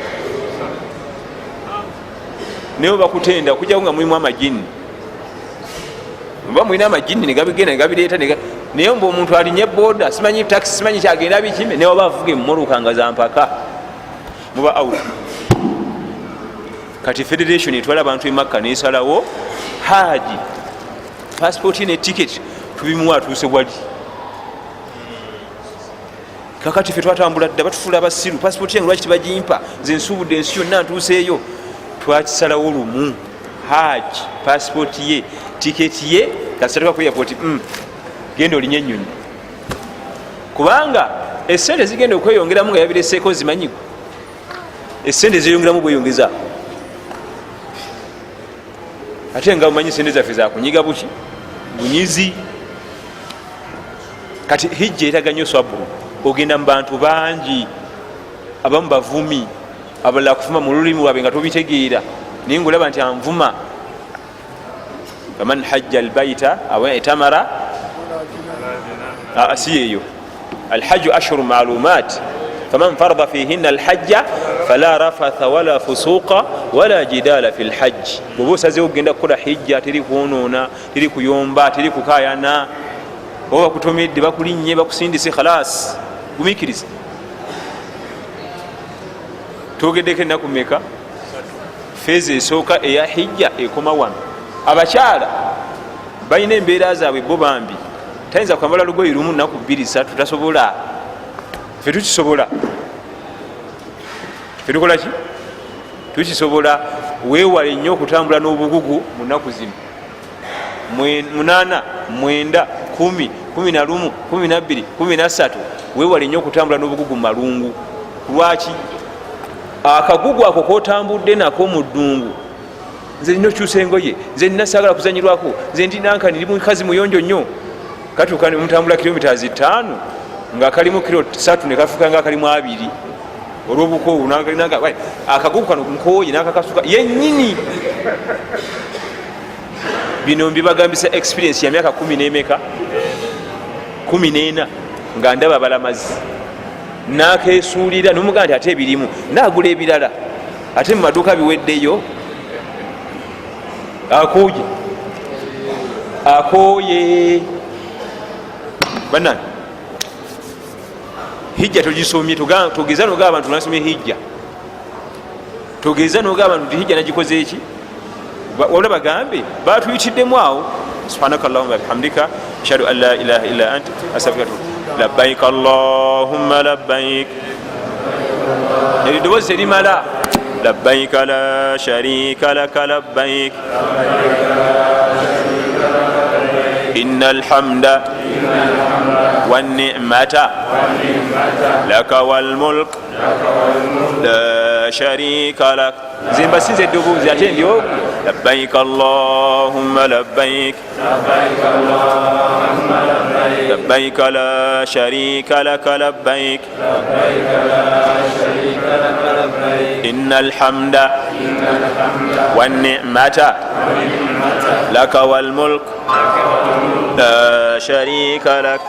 Naye bakutenda okujjako nga mulimu amajini, oba mulina amajini negabigenda negabireeta. Naye mbu omuntu alinye boda, simanyi taxi, simanyi kyagenda bikime, naye oba avuga emmotoka nga zampaka, muba out. Kati federation etwala abantu emakka nesalawo, haji passport ne ticket tubimuwa atuuse wali. Kakati fe twatambula dda, batufuula abasiru. Passport yange lwaki tebagimpa? Nze nsuubudde ensi yonna, ntuuseeyo. Twakisalawo lumu, haji passport ye, tiketi ye, kasitatuka ku airport, genda olinye ennyonyi, kubanga esente zigenda okweyongeramu nga yabireseeko. Zimanyigo esente zeyongeramu bweyongeza, ate nga omanyi sente zaffe zakunyiga buki bunyizi. Kati hijja eraga nnyo swabulu. Ogenda mu bantu bangi, abamu bavumi, abalala kuvuma mu lulimi lwabwe nga tobitegeera, naye ngaolaba nti anvuma. Faman hajja albaita aw itamara, si yeeyo. Alhaju ashhuru malumat, faman farada fihinna alhajja fala rafatha wala fusuqa wala jidala fi lhajji. Bwoba osazewo okugenda kukola hijja, teri kwonoona, teri kuyomba, teri kukayana. Oba bakutomedde, bakulinnye, bakusindise, khalas, gumikiriza. Twogeddeko ennaku meka? Phase esooka eya hijja ekoma wano. Abakyala balina embeera zaabwe bo, bambi tayinza kwambala lugoyi lumu naku 2 3, tasobola. Fe tukisobola. Fe tukolaki? Tukisobola. Weewale nnyo okutambula n'obugugu mu nnaku zino 8, 9, 10, 11, 12, 13. Weewale nnyo okutambula n'obugugu mu malungu. Lwaki? Akagugu ako kotambudde nako mu ddungu, nze nina okyusa engoye, nze nina saagala kuzanyirwako, nze ndi nankani, ndi mukazi muyonjo nnyo. Katuuka mutambula kilomita 5 nga kalimu kilo 3, nekafuuka nga kalimu 2 olwobukoowu. Akagugu kano nkooye, nakakasuka yennyini. Bino mbibagambisa experience ya myaka kumi nemeka, 14, nga ndaba abalamazi nakesuulira nomugaa nti ate ebirimu nagula ebirala, ate mu maduuka biweddeyo. Akooye, akooye. Banange, hijja togisomye. Togeza nogaba abantu nasomye hijja, togeza nogaba abantu nti hijja nagikoze eki. Wabula bagambe batuyitiddemu awo. Subhanaka allahuma bihamdika, ashhadu an la ilaha illa ant, astaghfiruka. Labbaik allahumma labbaik. Eddoboozi terimala. Labbaik la sharika laka labbaik, inna alhamda wannicmata laka walmulk la sharika lak. Nze mbasinza eddoboozi ate ndi ogu. Labbaik allahumma labbaik, labbaik la sharika laka labbaik, inna alhamda wannicmata laka walmulk la sharika lak.